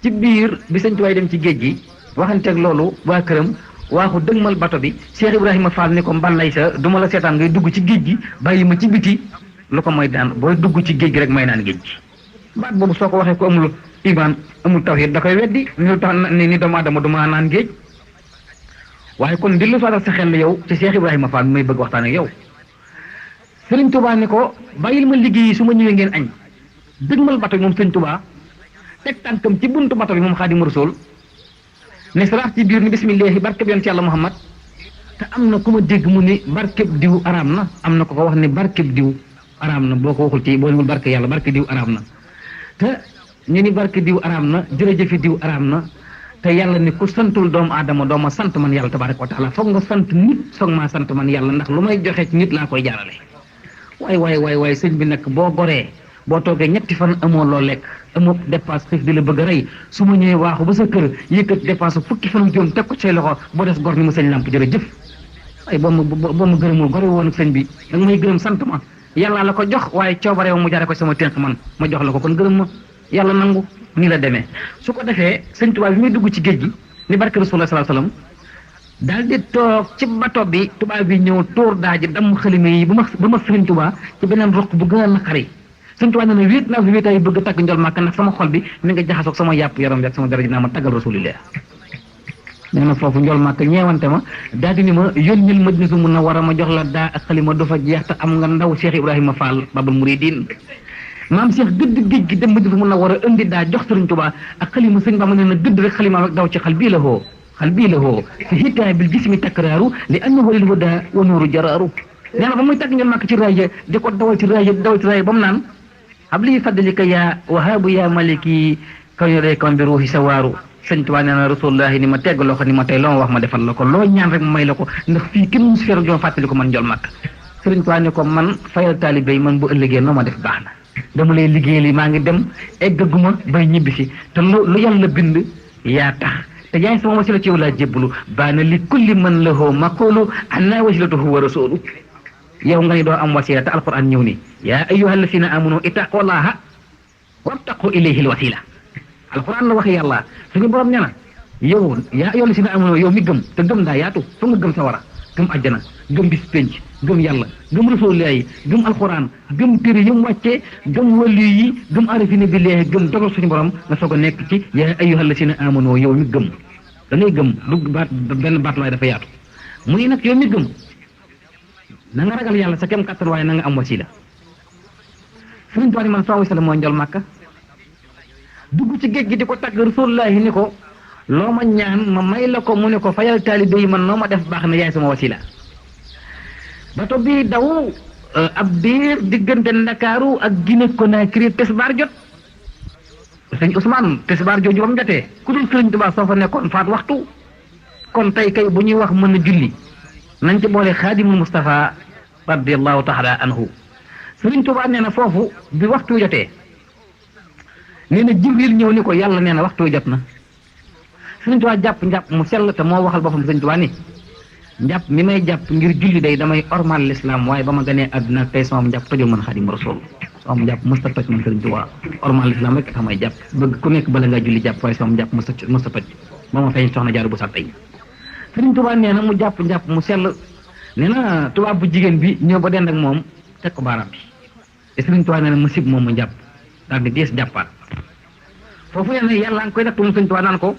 Speaker 3: ci biir bi sëñ Tuubaa dem ci géej gi waxanteeg loolu waa këram waaxu dëgmal bato bi Cheikh Ibrahima Fall ni ko mbalay sa du ma la seetaan ngay dugg ci géej gi bàyyi ma ci biti lu ko mooy daan booy dugg ci géej gi rek may naan géej gi baat boobu soo ko waxee ko amul iman amul tawhid da koy weddi ni tax ni doomu aadama du ma naan géej waaye kon dillu soo sa xel yow ci Cheikh Ibrahima Fall may bëgg waxtaan ak yow Sëriñ Tuubaa ni ko bàyyil ma liggéey su ma ñëwee ngeen añ dëgmal bato bi moom Sëriñ Tuubaa teg tànkam ci buntu bato bi moom Xaadimu Rasuul ne saraax ci biir ni bismillahi barkeb yonent yàlla Muhammad te am na ku ma dégg mu ni barkeb diw araam na am na ko wax ne barkeb diw araam na boo ko waxul ci boo niwul barke yàlla barke diw araam na te ñu ni barke diw araam na jërëjëfi diw araam na te yàlla ni ku santul doomu aadama dooma sant man yàlla tabaaraka wa taala foog nga sant nit soog maa sant man yàlla ndax lu may joxe ci nit laa koy jaarale waay sëñ bi nag boo goree boo toogee ñetti fan amoo loo lekk amoo dépense xiif di la bëgg a rey su ma ñëwee waaxu ba sa kër yëkkat dépense fukki fan juróom teg ko ci say loxo boo des gor ni ma sëñ làmp jërëjëf waaye boo ma gërëmul gore woon ak sëñ bi danga may gërëm sant ma yàlla la ko jox waaye coobare mu jaare ko sama tënk man ma jox la ko kon gërëm ma yàlla nangu nii la demee su ko defee sëñ Tuubaa bi muy dugg ci géej gi ni barke Rasulullah sallallahu alayhi wasallam daal di toog ci bato bi tubaab bi ñëw tóor daaji damm xalima yi ba ma sëriñ Tuubaa ci beneen roq bu gën a naqari sëriñ Tuubaa nee na wéet naa fi wéetaay bëgg a tagg njol màkk ndax sama xol bi mi nga jaxasoog sama yàpp yaram bi ak sama daraja naa ma taggal Rasulillah nee na foofu njol màkk ñeewante ma daal di ni ma yónnil Madinatu Munawwara ma jox la daa ak xalima du fa jeex te am nga ndaw Cheikh Ibrahima Fall Babul Mouridine maam Cheikh gëdd géej gi dem Madinatu Munawwara indi daa jox sëriñ Tuubaa ak xalima sëriñ Bamba nee na gëdd rek xalima rek daw ci xal bii la hoo xal bii la hoo fi hitaa bil jismi takraaru li annahu lil huda wa nuuru jaraaru nee na ba muy tagg njol màkk ci raaya di ko dawal ci raaya ba mu naan habli fadlika yaa wahaabu yaa maliki kaw yoree kon bi ruuxi sa waaru sëñ Tuubaa nee na rasulullahi ni ma tegg loo ko ni ma tey loo ma wax ma defal la ko loo ñaan rek ma may la ko ndax fii kenn musu feeru joom fàttali ko man njol màkk sëriñ Tuubaa ne ko man fayal taalibe yi man bu ëllëgee noo ma def baax na dama lay liggéey li maa ngi dem eggaguma bay ñibbisi te lu yàlla bind yaa tax te yaay sama wasila ci yow laa jébbalu baana li kulli man lahu maqulu anna wasilatuhu wa rasulu yow nga ni doo am wasila te alquran ñëw ni yaa ayyuha alladina amanu ittaqullaha wabtaqu ilayhi alwasila alquran la wax yàlla suñu borom nee na yow yaa ayyuha alladina amanu yow mi gëm te gëm daa yaatu fu nga gëm sa wara gëm àjjana gëm bis penc gëm yàlla gëm rasulillah yi gëm alquran gëm téere yi mu wàccee gëm wàllu yi gëm arifina billahi gëm dogal suñu borom nga soog a nekk ci yaa ayyuha alladina amanu yow mi gëm da ngay gëm du baat benn baat laay dafa yaatu mu ni nag yow mi gëm na nga ragal yàlla sa kem kàttan waaye na nga am wasila sëriñ Tuubaa man soo wasila mooy njol màkka dugg ci géej gi di ko tagg rasulullahi ni ko loo ma ñaan ma may la ko mu ne ko fayal taalibe yi man noo ma def baax na yaay sama wasila bato bi daw ab biir diggante Ndakaaru ak Guinée Conakry tisbaar jot sëñ Ousmane tisbaar jooju ba mu jotee ku dul sëriñ Tuubaa soo fa nekkoon faat waxtu kon tey kay bu ñuy wax mën a julli nañ ci boole xaadimul Mustafa radiyallahu taala anhu sëriñ Tuubaa nee na foofu bi waxtu jotee nee na Jibril ñëw ni ko yàlla nee na waxtu jot na sëriñ Tuubaa jàpp njàpp mu sell te moo waxal boppam sëriñ Tuubaa ni njàpp mi may jàpp ngir julli day damay ormal l'islam waaye ba ma gënee àdduna tey sama njàpp tojul man xaadimu rasul sama njàpp mësta toj man sëriñ Tuubaa ormal l'islam rek tax may jàpp bëgg ku nekk bala ngaa julli jàpp waaye sama njàpp mësta toj ba ma feeñ soxna Jaaru bu sax tey sëriñ Tuubaa nee na mu jàpp njàpp mu sell nee na tubaab bu jigéen bi ñëw ba dend ak moom teg ko baaraam bi te sëriñ Tuubaa nee na mu sib moom mu jàpp daal di gees jàppaat foofu nee na yàlla nga koy nattu moom sëriñ Tuubaa naan ko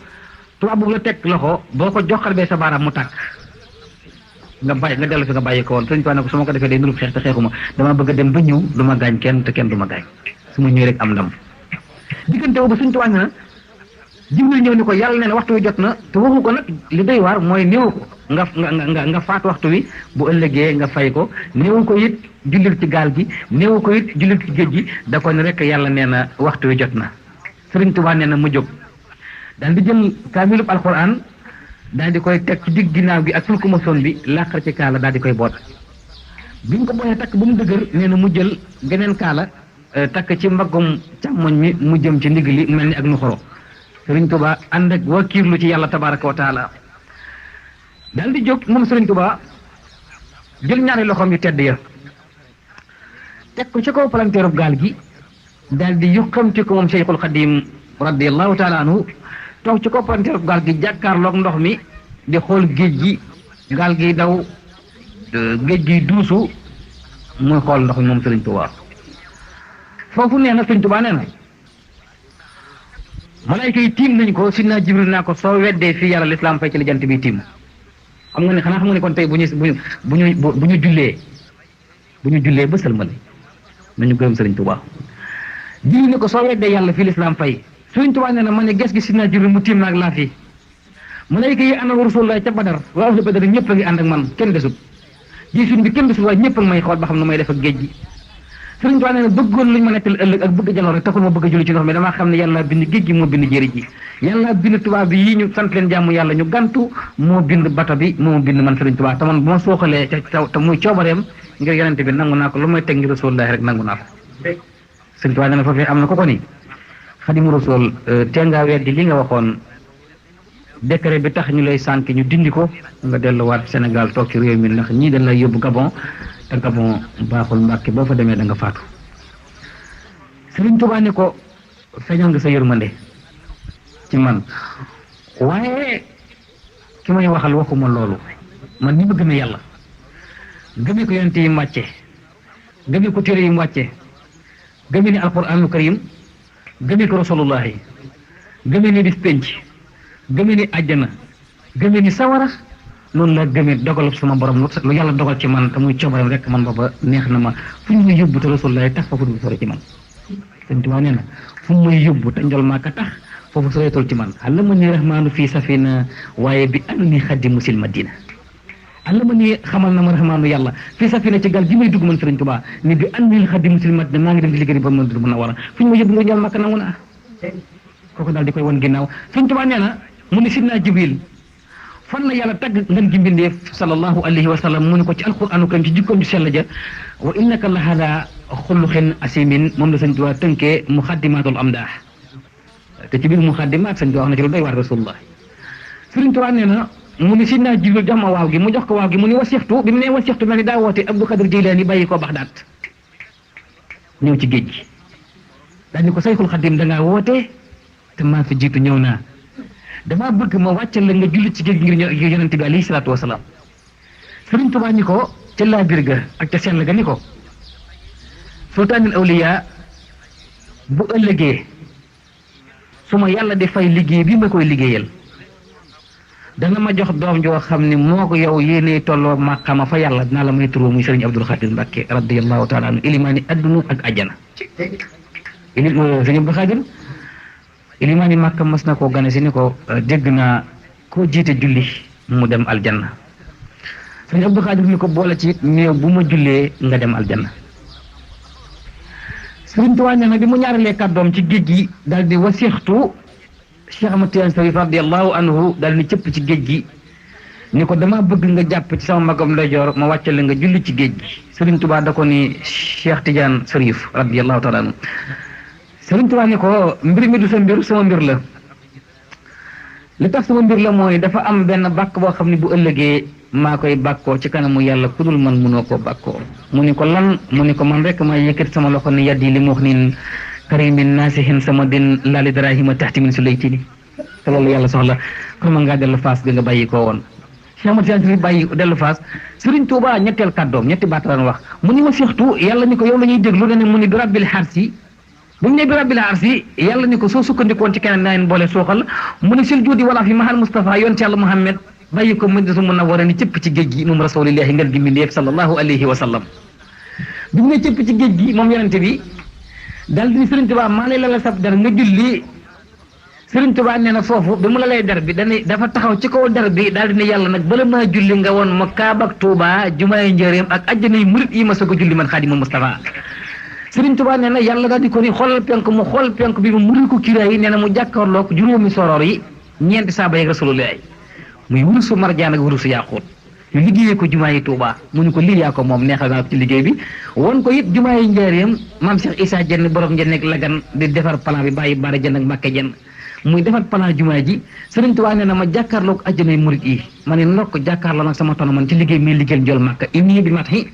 Speaker 3: tubaab bu la teg loxo boo ko joxal bee sa baaraam mu tàkk nga bàyyi nga dellu fi nga bàyyi ko woon sëriñ Tuubaa ne ko su ma ko defee day nurub xeex te xeexuma dama bëgg a dem ba ñëw du ma gaañ kenn te kenn du ma gaañ su ma ñëwee rek am ndam diggante boobu sëriñ Tuubaa nee na Jibril ñëw ni ko yàlla nee na waxtu wi jot na te waxu ko nag li doy waar mooy néew ko nga faat waxtu wi bu ëllëgee nga fay ko néew ko it jullil ci gaal gi néew ko it jullil ci géej gi da ko ne rek yàlla nee na waxtu wi jot na sëriñ Tuubaa nee na mu jóg daal di jël kaamilub alquran daal di koy teg ci digg ginnaaw gi ak fulku mosoon bi làqar ci kaala daal di koy boot bi ñu ko boolee takk ba mu dëgër nee na mu jël geneen kaala takk ci mbaggum càmmoñ mi mu jëm ci ndigg li mel ni ak nu xoro Sëriñ Tuubaa ànd ak wakiirlu ci yàlla tabaraka wa taala daal di jóg moom Sëriñ Tuubaa jël ñaari loxoom yu tedd ya teg ko ci kaw palanteerub gaal gi daal di yuqamti ko moom Cheikhul Xadim radiyallahu taala anhu toog ci kaw palanteerub gaal gi jàkkaarloog ndox mi di xool géej gi gaal gi daw géej gi duusu muy xool ndox mi moom Sëriñ Tuubaa foofu nee na Sëriñ Tuubaa nee na malaayka yi tiim nañ ko sidna Jibril naa ko soo weddee fii yàlla lislaam fay ci li jant bi tiim xam nga ne xanaa xam nga ne kon tey bu ñu jullee ba sëlmal nañu gërëm Sëriñ Tuubaa Jibril ne ko soo weddee yàlla fii lislaam fay Sëriñ Tuubaa nee na ma ne ges gi sidna Jibril mu tiim naag laa fii malaayka yi ànd ak Rasulullah ca Badar waa ahlu Badar ñëpp a ngi ànd ak man kenn desut ji suñ bi kenn desul waaye ñëpp ak may xool ba xam nu may def ak géej gi Sëriñ Tuubaa nee na bëggoon luñ ma nettal ëllëg ak bëgg jaloor rek taxul ma bëgg a julli ci ndox mi damaa xam ne yàlla bind géej gi moo bind jëri ji yàlla bind tubaab bi yii ñu sant leen jàmm yàlla ñu gantu moo bind bato bi moo bind man Sëriñ Tuubaa te man bu ma sooxalee te muy coobareem ngir yonente bi nangu naa ko lu may teg ngir Rasulullah rek nangu naa ko Sëriñ Tuubaa nee na foofee am na ko ko ni Xadimu Rasul tee ngaa weddi li nga waxoon décret bi tax ñu lay sànk ñu dindi ko nga delluwaat Sénégal toog ci réew mi ndax ñii dañ lay yóbbu Gabon te Gabon baaxul Mbàkke boo fa demee da nga faatu Sëriñ Tuubaa ni ko feeñal nga sa yërmande ci man waaye ki may waxal waxuma loolu man ni ma gëmee yàlla gëmee ko yonent yi mu wàcce gëmee ko téere yi mu wàcce gëmee ni alquraanu karim gëmee ko rasulullahi gëmee ni bis penc gëmee ni àjjana gëmee ni sawara noonu la gëmee dogalub sama borom lu yàlla dogal ci man te muy coobaram rek man booba neex na ma fu ñu may yóbbu te rasulullahi tax foofu du sore ci man Sëriñ Tuubaa nee na fu mu may yóbbu te njol maa ka tax foofu soreetul ci man allama ni rahmaanu fii safina waaye bi anu ni xaddimu sil madina allama ni xamal na ma rahmaanu yàlla fii safina ci gal gi may dugg man Sëriñ Tuubaa ni bi anu ni xaddimu sil madina maa ngi dem di liggéey ba Madina Munawwara fu ñu may yóbbu nga njol maa ka nangu na kooku daal di koy won ginnaaw Sëriñ Tuubaa nee na mu ni sidna Jibril fan la yàlla tagg ngeen gi mbindeef sallallahu alayhi wa sallam mu ne ko ci alquranu karim ci jikkoom ju sell ja wa innaka la hada xuluqin asimin moom la Sëriñ Tuubaa tënkee muxaddimatul amdaax te ci biir muxaddimaat Sëriñ Tuubaa wax na ci lu doy waar rasulullah Sëriñ Tuubaa nee na mu ni sidna Jibril jox ma waaw gi mu jox ko waaw gi mu ni wasixtu bi mu nee wasixtu mel ni daa woote Abdul Qadir Jilaani bàyyi koo Baxdaad ñëw ci géej gi daal ni ko Sayxul Xadim da ngaa woote te maa fi jiitu ñëw naa damaa bëgg ma wàccal la nga julli ci géej gi ngir yonente bi alayhi salaatu wasalaam Sëriñ Tuubaa ni ko ca laabir ga ak ca sell ga ni ko sultaanul awliya bu ëllëgee su ma yàlla di fay liggéey bi ma koy liggéeyal dana ma jox doom joo xam ne moo ko yow yéene tolloo maqama fa yàlla dinaa la may turoo muy Sëriñ Abdul Xaadir Mbàkke radiyallahu taala anhu ilimaani adduna ak ajjana Sëriñ Abdul Xaadir ilimaani Màkka mas na koo gane si ni ko dégg naa koo jiite julli mu dem aljanna Sëriñ Abdul Xaadir ni ko boole ci néew bu ma jullee nga dem aljanna Sëriñ Tuubaa nee na bi mu ñaaralee kàddoom ci géej gi daal di wasixtu Cheikh Ahmad Tijaan Sarif radiyallahu anhu daal ni cëpp ci géej gi ni ko dama bëgg nga jàpp ci sama magam ndeyjoor ma wàccale nga julli ci géej gi Sëriñ Tuubaa da ko ni Cheikh Tijaan Sarif radiyallahu taala anhu Sëriñ Tuubaa ni ko mbir mi du sa mbir sama mbir la li tax sama mbir la mooy dafa am benn bàkk boo xam ne bu ëllëgee maa koy bàkkoo ci kanamu yàlla ku dul man mënoo koo bàkkoo mu ni ko lan mu ni ko man rek ma yëkkati sama loxo ni yaddi li mu wax niin karimin naasihin sama din laali darahima taxti min su laytini te loolu yàlla soxla kon man ngaa dellu faas bi nga bàyyi koo woon Cheikh Ahmad Tijaan bàyyi dellu faas Sëriñ Tuubaa ñetteel kàddoom ñetti baat la wax mu ni ma sixtu yàlla ni ko yow la ñuy déglu ne mu ni bi rabbil harsi bu ñu nee bi rabbil arsi yàlla ni ko soo sukkandikoon ci keneen naa leen boole suuxal mu ne sil juudi wala fi mahal Mustafa yonte yàlla Muhammad bàyyi ko Madinatu Munawwara ni cëpp ci géej gi moom rasulillahi ngeen gi mbindeef sallallahu alayhi wa sallam bi mu ne cëpp ci géej gi moom yonente bi daal di Sëriñ Tuubaa maa lay lala sab der nga julli Sëriñ Tuubaa nee na foofu bi mu la lay der bi dafa taxaw ci kaw der bi daal di ne yàlla nag bala maa julli nga woon ma Kaaba ak Tuubaa jumaay njëreem ak ajjanay murit yi ma soog a julli man Xaadimul Mustafa Sëriñ Tuubaa nee na yàlla daal di ko ni xoolal penk mu xool penk bi mu muri ko kiraay yi nee na mu jàkkaarloog juróomi soroor yi ñeenti saaba yeeg rasulullah muy wurusu marjaan ak wurusu yaaquut ñu liggéeyee ko jumaa yi Tuubaa mu ñu ko lii yaa ko moom neexal naa ko ci liggéey bi won ko it jumaa yi njaareem maam Cheikh Issa Dieng borom Dieng ak Lagan di defar plan bi bàyyi Baara Dieng ak Mbàkke Dieng muy defar plan jumaa ji Sëriñ Tuubaa nee na ma jàkkaarloog àjjanay murit yi ma ne ndokk jàkkaarloo nag sama tono man ci liggéey mi liggéeyal njool Màkka inni bi mat yi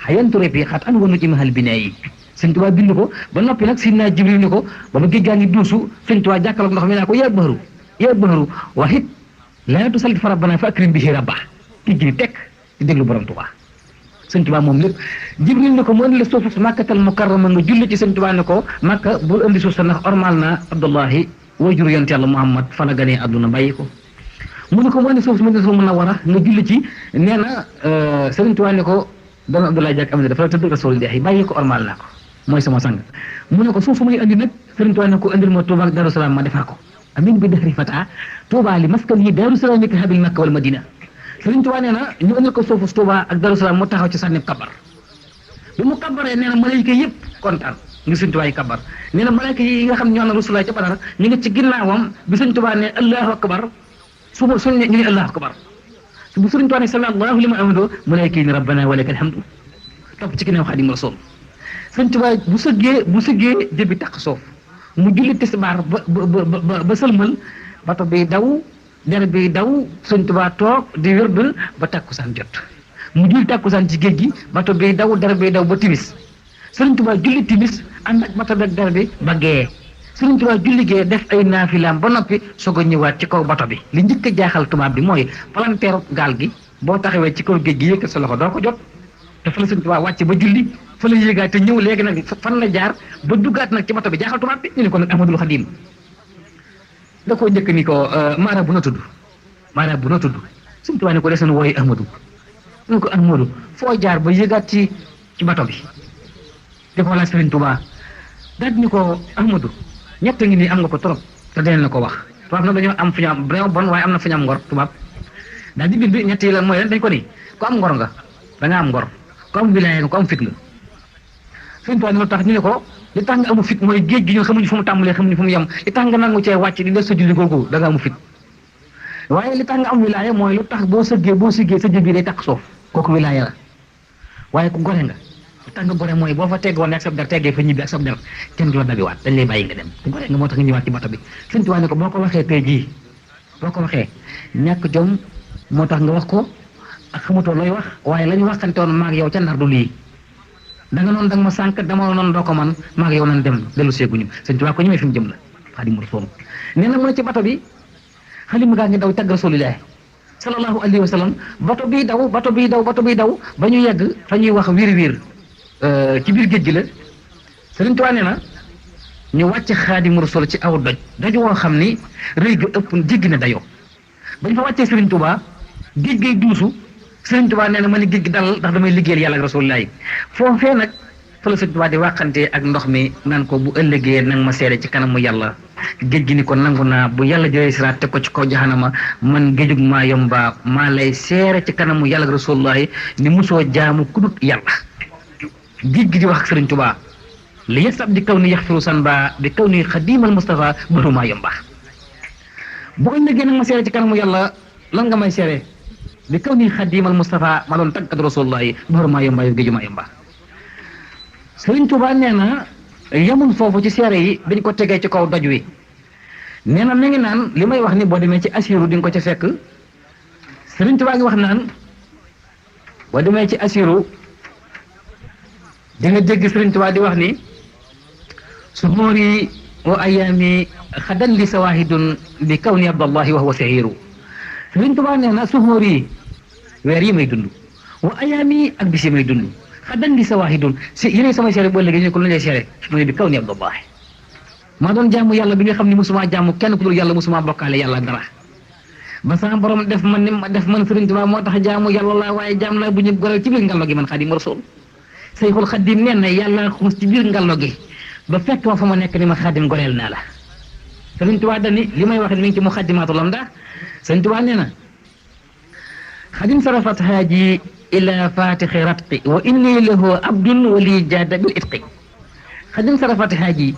Speaker 3: xayantu repi xat an wanu ci mahal binaa yi Sëriñ Tuubaa bind ko ba noppi nag Sidna Jibril ni ko ba ma géej gaa ngi duusu Sëriñ Tuubaa jàkkaarloog ndox mi naa ko yaa bahru waxit laa tusallit fa rabbana fa akrim bihi rabba ki gi tekk di déglu borom Tuubaa Sëriñ Tuubaa moom lépp Jibril ne ko mu indi la suufu Makkatal Mukarrama nga julli ci Sëriñ Tuubaa ne ko Makka bul indi suuf sa ndax ormal na Abdullahi waajur yonent Yàlla Muhammad fa la ganee àdduna bàyyi ko mu ne ko mu indi suuf si Madinatul Munawwara nga julli ci nee na Sëriñ Tuubaa ne ko doon Abdoulaye Diak am dafa la tëdd Rasuulullaahi bàyyi ko ormal naa ko mooy sama sang mu ne ko suuf su muy indi nag Sëriñ Tuubaa ne ko indil ma Tuubaa ak Daaru Salaam ma defar ko amin bi dahri fata Tuubaa li maskan yi Daaru Salaam ni ka habil Makka wal Madina Sëriñ Tuubaa nee na ñu indil ko suufu Tuubaa ak Daaru Salaam mu taxaw ci sànni kabar bi mu kabaree nee na malayka yëpp kontaan ngi Sëriñ Tuubaa yi kabar nee na malayka yi nga xam ne ñoo na Rasulullaah ca Badar ñu ngi ci ginnaawam bi Sëriñ Tuubaa ne Allahu akbar suba suñ ne ñu ngi Allahu akbar bu Sëriñ Tuubaa ne sallallahu liman hamidoo malayka yi ne rabbana wa lakal hamdu topp ci ginnaaw Xaadimu Rasuul Sëriñ Tuubaa bu sëggee jëbi taq soof mu julli tisbaar ba sëlmal bato bi daw der bi daw Sëriñ Tuubaa toog di wérd ba takkusaan jot mu julli takkusaan ci géej gi bato bi daw der bi daw ba timis Sëriñ Tuubaa julli timis ànd ak bato bi ak der bi ba gee Sëriñ Tuubaa julli gee def ay naafilaam ba noppi soog a ñëwaat ci kaw bato bi li njëkk a jaaxal tubaab bi mooy palanteeru gaal gi boo taxawee ci kaw géej gi yëkkat sa loxo doo ko jot te fa la Sëriñ Tuubaa wàcc ba julli fa la yéegaat te ñëw léegi nag fan la jaar ba duggaat nag ci bato bi jaaxal tubaab bi ñu ne ko nag Ahmadul Xadim da koo njëkk ni ko maara bu na tudd Sëriñ Tuubaa ne ko desoon wooyu Ahmadu ñu ne ko Ahmadu foo jaar ba yéegaat ci bato bi di ko laaj Sëriñ Tuubaa daal ni ko Ahmadu ñett ngi nii am nga ko trop te dinañ la ko wax tubaab nag dañoo am fu ñu am vraiment bon waaye am na fu ñu am ngor tubaab daal di bind ñett yi la mooy lan dañ ko ni ku am ngor nga da nga am ngor ku am wilaaya nga ku am fit nga Sëriñ Tuubaa ne tax ñu ne ko li tax nga amu fit mooy géej gi ñun xamuñu fu mu tàmbalee xamuñu fu mu yem li tax nga nangu cee wàcc di def sa julli googu da nga amu fit waaye li tax nga am wilaaya mooy lu tax boo siggee sa jëb bi day takk soof kooku wilaaya la waaye ku gore nga li tax nga gore mooy boo fa teggoon ak sab der teggee fa ñibbi ak sab der kenn du la dabiwaat dañ lay bàyyi nga dem ku gore nga moo tax nga ñëwaat ci bato bi Sëriñ Tuubaa ne ko boo ko waxee tey jii boo ko waxee ñàkk jom moo tax nga wax ko ak xamutoo looy wax waaye la ñu waxantewoon maag yow ca Ndar du lii da nga noonu da nga ma sànq dama noonu doo ko man maag yow nan dem dellu seeguñu Sëriñ Tuubaa ko ñëwee fi mu jëm la Xaadimu Rasuul nee na mu ne ci bato bi xalima gaa ngi daw tagg Rasuulullaahi sallallahu alayhi wa sallam bato bii daw ba ñu yegg fa ñuy wax wiir ci biir géej gi la Sëriñ Tuubaa nee na ñu wàcc Xaadimu Rasuul ci aw doj woo xam ni rëy ga ëpp jéggi na dayoo bañ fa wàccee Sëriñ Tuubaa géej gay duusu Sëriñ Tuubaa nee na ma ni géej gi dal ndax damay liggéeyal yàlla ak Rasuulullaahi foofee nag fa la Sëriñ Tuubaa di waxante ak ndox mi naan ko bu ëllëgee nang ma seede ci kanamu yàlla géej gi ni ko nangu naa bu yàlla jëlee siraat teg ko ci kaw jahanama man géejug maa yomba maa lay seere ci kanamu yàlla ak Rasuulullaahi ni mosoo jaamu ku dut yàlla géej gi di wax ak Sëriñ Tuubaa li yasab di kaw ni yaxfiru sanba bi kaw ni xadimal Mustafa bëru maa yomba bu ëllëgee nag ma seere ci kanamu yàlla lan nga may seere bi kaw ni xadimal Mustafa ma doon tàggat Rasuulullaahi bëru maa yomba yow géeju maa yomba Sëriñ Tuubaa nee na yemul foofu ci seere yi biñ ko tegee ci kaw doj wi nee na mi ngi naan li may wax ni boo demee ci asiru di nga ko ca fekk Sëriñ Tuubaa ngi wax naan boo demee ci asiru di nga dégg Sëriñ Tuubaa di wax ni suhuuri wa ayaami xadan li sawaahidun bi kaw ni Abdallahi wa huwa sahiru Sëriñ Tuubaa nee na suhuuri weer yi may dund wa ayaami ak bis yi may dund xadan li sawaahidun si yéen samay seere boo léegi ñu ko lu lay seere mu ne bi kaw ni Abdallahi maa doon jaamu yàlla bi nga xam ne mosuma jaamu kenn ku dul yàlla mosuma bokkaale yàlla dara ba sama borom def man ni ma def man Sëriñ Tuubaa moo tax jaamu yàlla laa waaye jaam laa bu ñu goreel ci biir ngallo gi man Xaadimu Rasuul Sayxul Xadim nee na yàlla xuus ci biir ngallo gi ba fekk ma fa ma nekk ni ma Xaadim goreel naa la Sëriñ Tuubaa dani li may wax ni mi ngi ci Muxaddimaatul Amdah Sëriñ Tuubaa nee na xadim sarafat haaji ila fatixi ratqi wa inni lahu abdun wali jaada bil itqi xadim sarafat haaji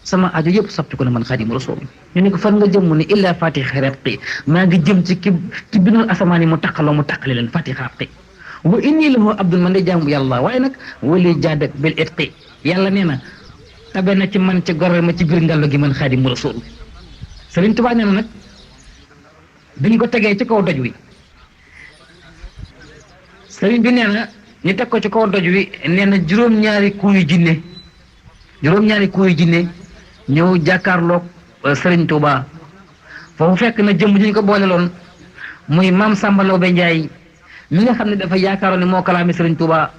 Speaker 3: sama aju yëpp soppi ko na man Xaadimu Rasuul ñu ne ko fan nga jëm mu ne illa fatixi ratqi maa ngi jëm ci ki binoon asamaan yi mu taqale leen fatixi ratqi wa inni lahu abdun man de jaamu yàlla waaye nag wali jaada bil itqi yàlla nee na tabe na ci man ci goreel ma ci biir ngallo gi man Xaadimu Rasuul Sëriñ Tuubaa nee na nag dañ ko tegee ci kaw doj wi sëriñ bi nee na ñu teg ko ci kaw doj wi nee na juróom-ñaari kuuyu jinne ñëw jàkkaarloog sëriñ Tuubaa foofu fekk na jëmm ji ñu ko boole loon muy maam Samba Lawbe Njaay mi nga xam ne dafa yaakaaroon ne moo kalaami sëriñ Tuubaa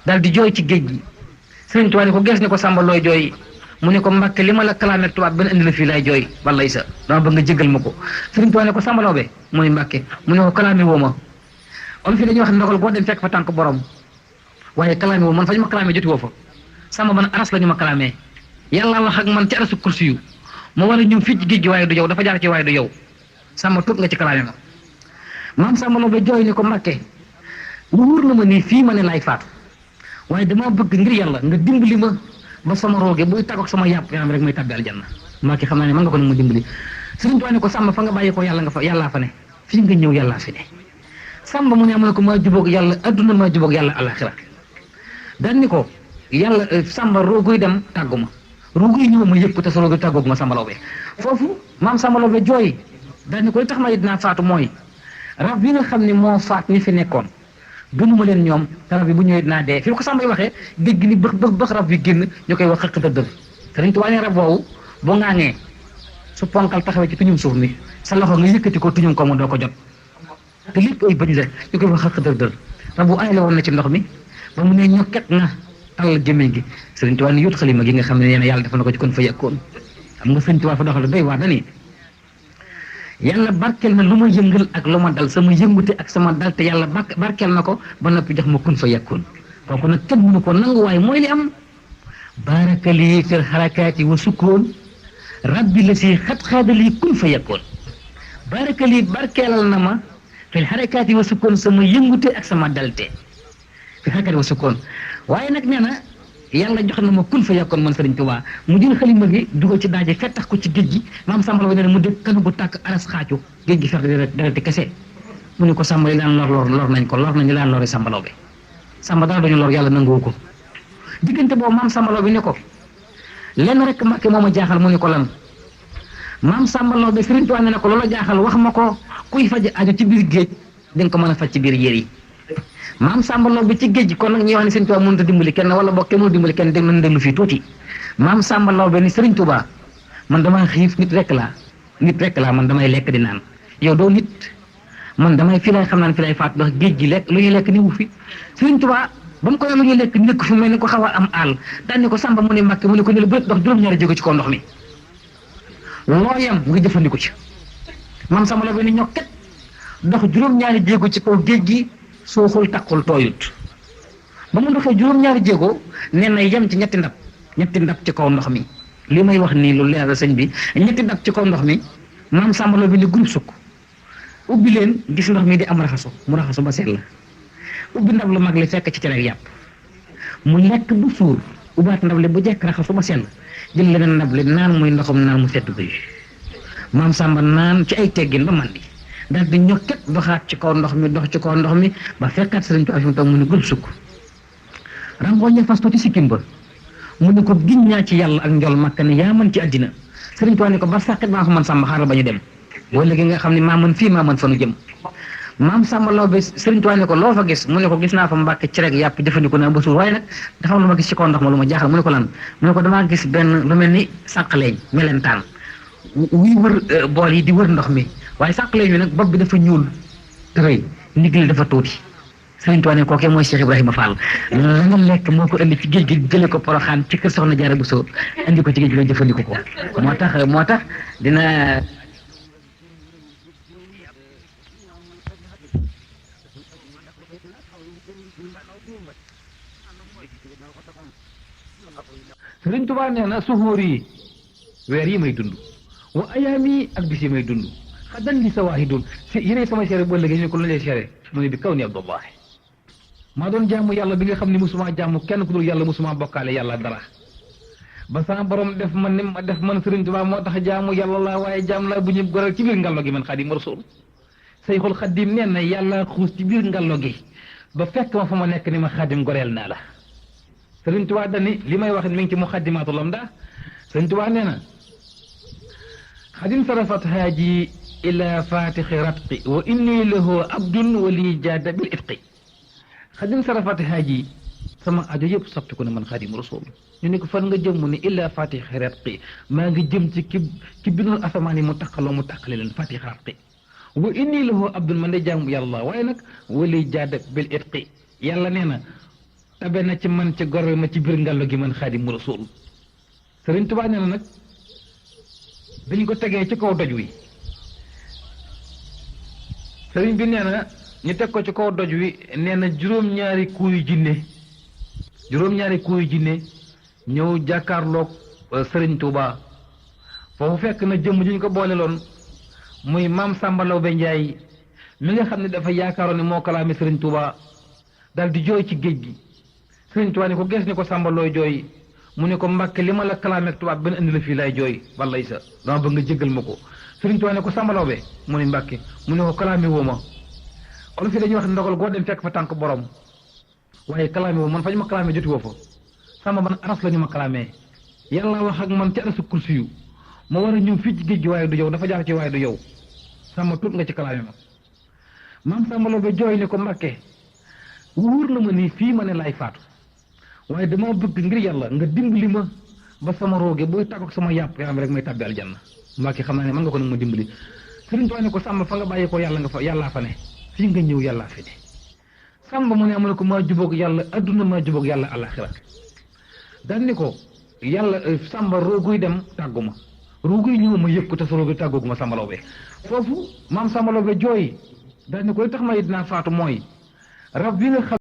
Speaker 3: daal di jooy ci géej gi sëriñ Tuubaa ni ko gees ni ko Samba looy jooy mu ne ko Mbàkke li ma la kalaame tubaab benn indi la fii lay jooy wallay sa dama bëgg nga jéggal ma ko sëriñ Tuubaa ne ko Samba Lawbe mu ne Mbàkke mu ne ko kalaame woo ma on fi dañuy wax ndogal boo dem fekk fa tànk borom waaye kalaame woo man fa ñu ma kalaame joti woo fa Samba man aras la ñu ma kalaamee yàlla wax ak man ci arasu kursi yu moo war a ñëw fii ci géej gi waaye du yow dafa jaar ci waaye du yow Samba tuut nga ci kalaame ma maam Samba Lawbe jooy ni ko Mbàkke lu wóor na ma nii fii ma ne laay faatu waaye dama bëgg ngir yàlla nga dimbali ma ba sama rooge buy tàggoog sama yàpp yaram rek may tàbbi aljanna Mbàkke xam naa ne mën nga ko ne ma dimbali Sëriñ Tuubaa ne ko Samba fa nga bàyyi ko yàlla nga fa yàllaa fa ne fii nga ñëw yàllaa fi ne Samba mu ne am na ko maa jubóog yàlla adduna maa jubóog yàlla alaxira daan ni ko yàlla Samba rooguy dem tàggu ma rooguy ñëw ma yëg ko te sa rooguy tàggoog ma Samba Lawbe foofu maam Samba Lawbe jooy daan ni ko li tax ma dinaa faatu mooy rab bi nga xam ne moo faat ñi fi nekkoon gënuma leen ñoom te rab bi bu ñëwee dinaa dee fi ko Samba yi waxee dégg ni bëx rab bi génn ñu koy wax xëq dëgg Sëriñ Tuubaa ne rab boobu bu ŋaaŋee su ponkal taxawee ci tuñum suuf mi sa loxo nga yëkkati ko tuñum ko mu doo ko jot te lépp ay bëñ la ñu koy wax xëq dëgg rab bu ay la woon na ci ndox mi ba mu ne ñokket na tàllal gémmiñ gi Sëriñ Tuubaa ni yóot xalima gi nga xam ne nee na yàlla dafa na ko ci kon fa yàkkoon xam nga Sëriñ Tuubaa fa doxal doy waar dani yàlla barkeel na lu ma yëngal ak lu ma dal sama yëngute ak sama dal te yàlla barkeel na ko ba noppi jox ma kun fa yàkkoon kooku nag kenn mënu ko nangu waaye mooy li am baarakali fil xarakaati wa sukkoon rabbi la si xat-xaadali kun fa yàkkoon baarakali barkeelal na ma fil xarakaati wa sukkoon sama yëngute ak sama dalte fil xarakaati wa sukkoon waaye nag nee na yàlla jox na ma kun fa yàkkoon man Sëriñ Tuubaa mu jël xalima gi dugal ci daaje fettax ko ci géej gi maam Samba Lawbe nee na mu dégg kanu bu tàkk aras xaacu géej gi ferte dereti kese mu ne ko Samba li daan lor nañ ko lor nañ li daan lori Samba Lawbe Samba dara dañu lor yàlla nangoo ko diggante boobu maam Samba Lawbe ne ko lenn rek Mbàkke moo ma jaaxal mu ne ko lan maam Samba Lawbe Sëriñ Tuubaa ne ko loola jaaxal wax ma ko kuy faj aju ci biir géej di nga ko mën a faj ci biir yéer yi maam Samba Lawbe ci géej gi kon nag ñuy wax ne Sëriñ Tuubaa mënut a dimbali kenn wala boog kenn mënut dimbali kenn dégg nañ déglu fii tuuti maam Samba Lawbe ni Sëriñ Tuubaa man damaa xiif nit rek laa man damay lekk di naan yow doo nit man damay fi lay xam naan fi lay faatu ndax géej gi lekk lu ñuy lekk ni wu fi Sëriñ Tuubaa ba mu ko lu ñuy lekk nekk fi mel ni ko xaw a am àll daan ni ko Samba mu ne Mbàkke mu ne ko ne la bëri dox juróom-ñaari jéego ci kaw ndox mi loo yem nga jëfandiku ci maam Samba Lawbe ni ñokket dox juróom-ñaari jéego ci kaw géej gi suuxul takkul tooyut ba mu doxee juróom-ñaari jéego nee na yem ci ñetti ndab ci kaw ndox mi li may wax nii lu leer la sëñ bi ñetti ndab ci kaw ndox mi maam Samba Lawbe ni groupe sukk ubbi leen gis ndox mi di am raxasu mu raxasu ba seet la ubbi ndab lu mag li fekk ci cere yàpp mu lekk bu suur ubbaat ndab li bu jekk raxasu ba seet la jël leneen ndab li naan muy ndoxum naan mu sedd guy maam Samba naan ci ay teggin ba mandi daal di ñokket doxaat ci kaw ndox mi dox ci kaw ndox mi ba fekkaat Sëriñ Tuubaa fi mu toog mu ne groupe sukk rangoo ña fas tuuti sikkim ba mu ne ko giñ ñaa ci yàlla ak njol makka ne yaa mën ci àddina Sëriñ Tuubaa ne ko ba sàqit maa ko man Samba xaaral ba ñu dem boo léegi nga xam ne maa mën fii maa mën fa nu jëm maam Samba Lawbe Sëriñ Tuubaa ne ko loo fa gis mu ne ko gis naa fa Mbàkke ci rek yàpp jëfandikoo naa ba suur waaye nag dafa am lu ma gis ci kaw ndox ma lu ma jaaxal mu ne ko lan mu ne ko damaa gis benn lu mel ni sànqaleñ melentaan wuy wër bool yi di wër ndox mi waaye sànqaleñ bi nag bopp bi dafa ñuul te rëy ndigg li dafa tuuti Sëriñ Tuubaa ne kookee mooy Cheikh Ibrahima Fall la nga lekk moo ko indi ci géej gi jëlee ko Poroxaan ci kër Soxna Jaara Buso indi ko ci géej gi la jëfandikoo ko moo tax dina Sëriñ Tuubaa nee na suxóor yi weer yi may dund wa ayaam yi ak bis yi may dund xadan li sa waahidun si yéene sama seere bu ëllëgee ñu ko lu lay seere mu ne bi kaw ni Abdullahi maa doon jaamu yàlla bi nga xam ne musuma jaamu kenn ku dul yàlla musuma bokkaale yàlla dara ba sama borom def man ni ma def man Sëriñ Tuubaa moo tax jaamu yàlla laa waaye jaam laa bu ñu goral ci biir ngallo gi man Xaadimu Rasuul Sayxul Xadiim nee na yàlla xuus ci biir ngallo gi ba fekk ma fa ma nekk ni ma Xaadim goreel naa la Sëriñ Tuubaa dani li may wax mi ngi ci Muxaddimaatul Amdaa Sëriñ Tuubaa nee na xadim sarafat haaji ila fatixi ratqi wa inni lahu abdun wali jaada bil itqi xadim sarafat haaji sama ajo yëpp soppi ko ne man xadim rasul ñu ne ko fan nga jëm mu ne illa fatixi ratqi maa ngi jëm ci ki bindoon asamaan yi mu taqale leen fatixi ratqi wa inni lahu abdun man de jaamu yàlla waaye nag wali jaada bil itqi yàlla nee na tabe na ci man ci gor ma ci biir ngàllo gi man xadim rasul Sëriñ Tuubaa nee na nag biñ ko tegee ci kaw doj wi sëriñ bi nee na ñu teg ko ci kaw doj wi nee na juróom-ñaari kuuyu jinne ñëw jàkkaarloog sëriñ Tuubaa foofu fekk na jëmm ji ñu ko boole loon muy maam Samba Lawbe Njaay mi nga xam ne dafa yaakaaroon ne moo kalaame sëriñ Tuubaa dal di jooy ci géej gi sëriñ Tuubaa ni ko gees ni ko Samba looy jooy mu ne ko Mbàkke li ma la kalaame ak tubaab benn indi la fii lay jooy wallay sa dama bëgg nga jéggal ma ko sëriñ Tuubaa ne ko Samba Lawbe mu ne Mbàkke mu ne ko kalaame woo ma olof yi dañuy wax ndogal goo dem fekk fa tànk borom waaye kalaame woo man fa ñu ma kalaame joti woo fa Samba man aras la ñu ma kalaamee yàlla wax ak man ci arasu kursi yu ma war a ñëw fii ci géej gi waaye du yow dafa jaar ci waaye du yow Samba tuut nga ci kalaame ma maam Samba Lawbe jooy ni ko Mbàkke wóor na ma nii fii ma ne laay faatu waaye dama bëgg ngir yàlla nga dimbali ma ba sama rooge booy tàggoog sama yàpp yaram rek may tàbbi aljanna Mbàkke xam naa ne mën nga ko nag ma dimbali Sëriñ Tuubaa ne ko Samba fa nga bàyyi ko yàlla nga fa yàllaa fa ne fii nga ñëw yàllaa fi ne Samba mu ne amu ne ko maa jubóog yàlla adduna maa jubóog yàlla alaxira daan ni ko yàlla Samba rooguy dem tàggu ma rooguy ñëw ma yëg ko te sa rooguy tàggoogu ma Samba Lawbe foofu maam Samba Lawbe jooy daan ni ko li tax ma dinaa faatu mooy rab bi nga xam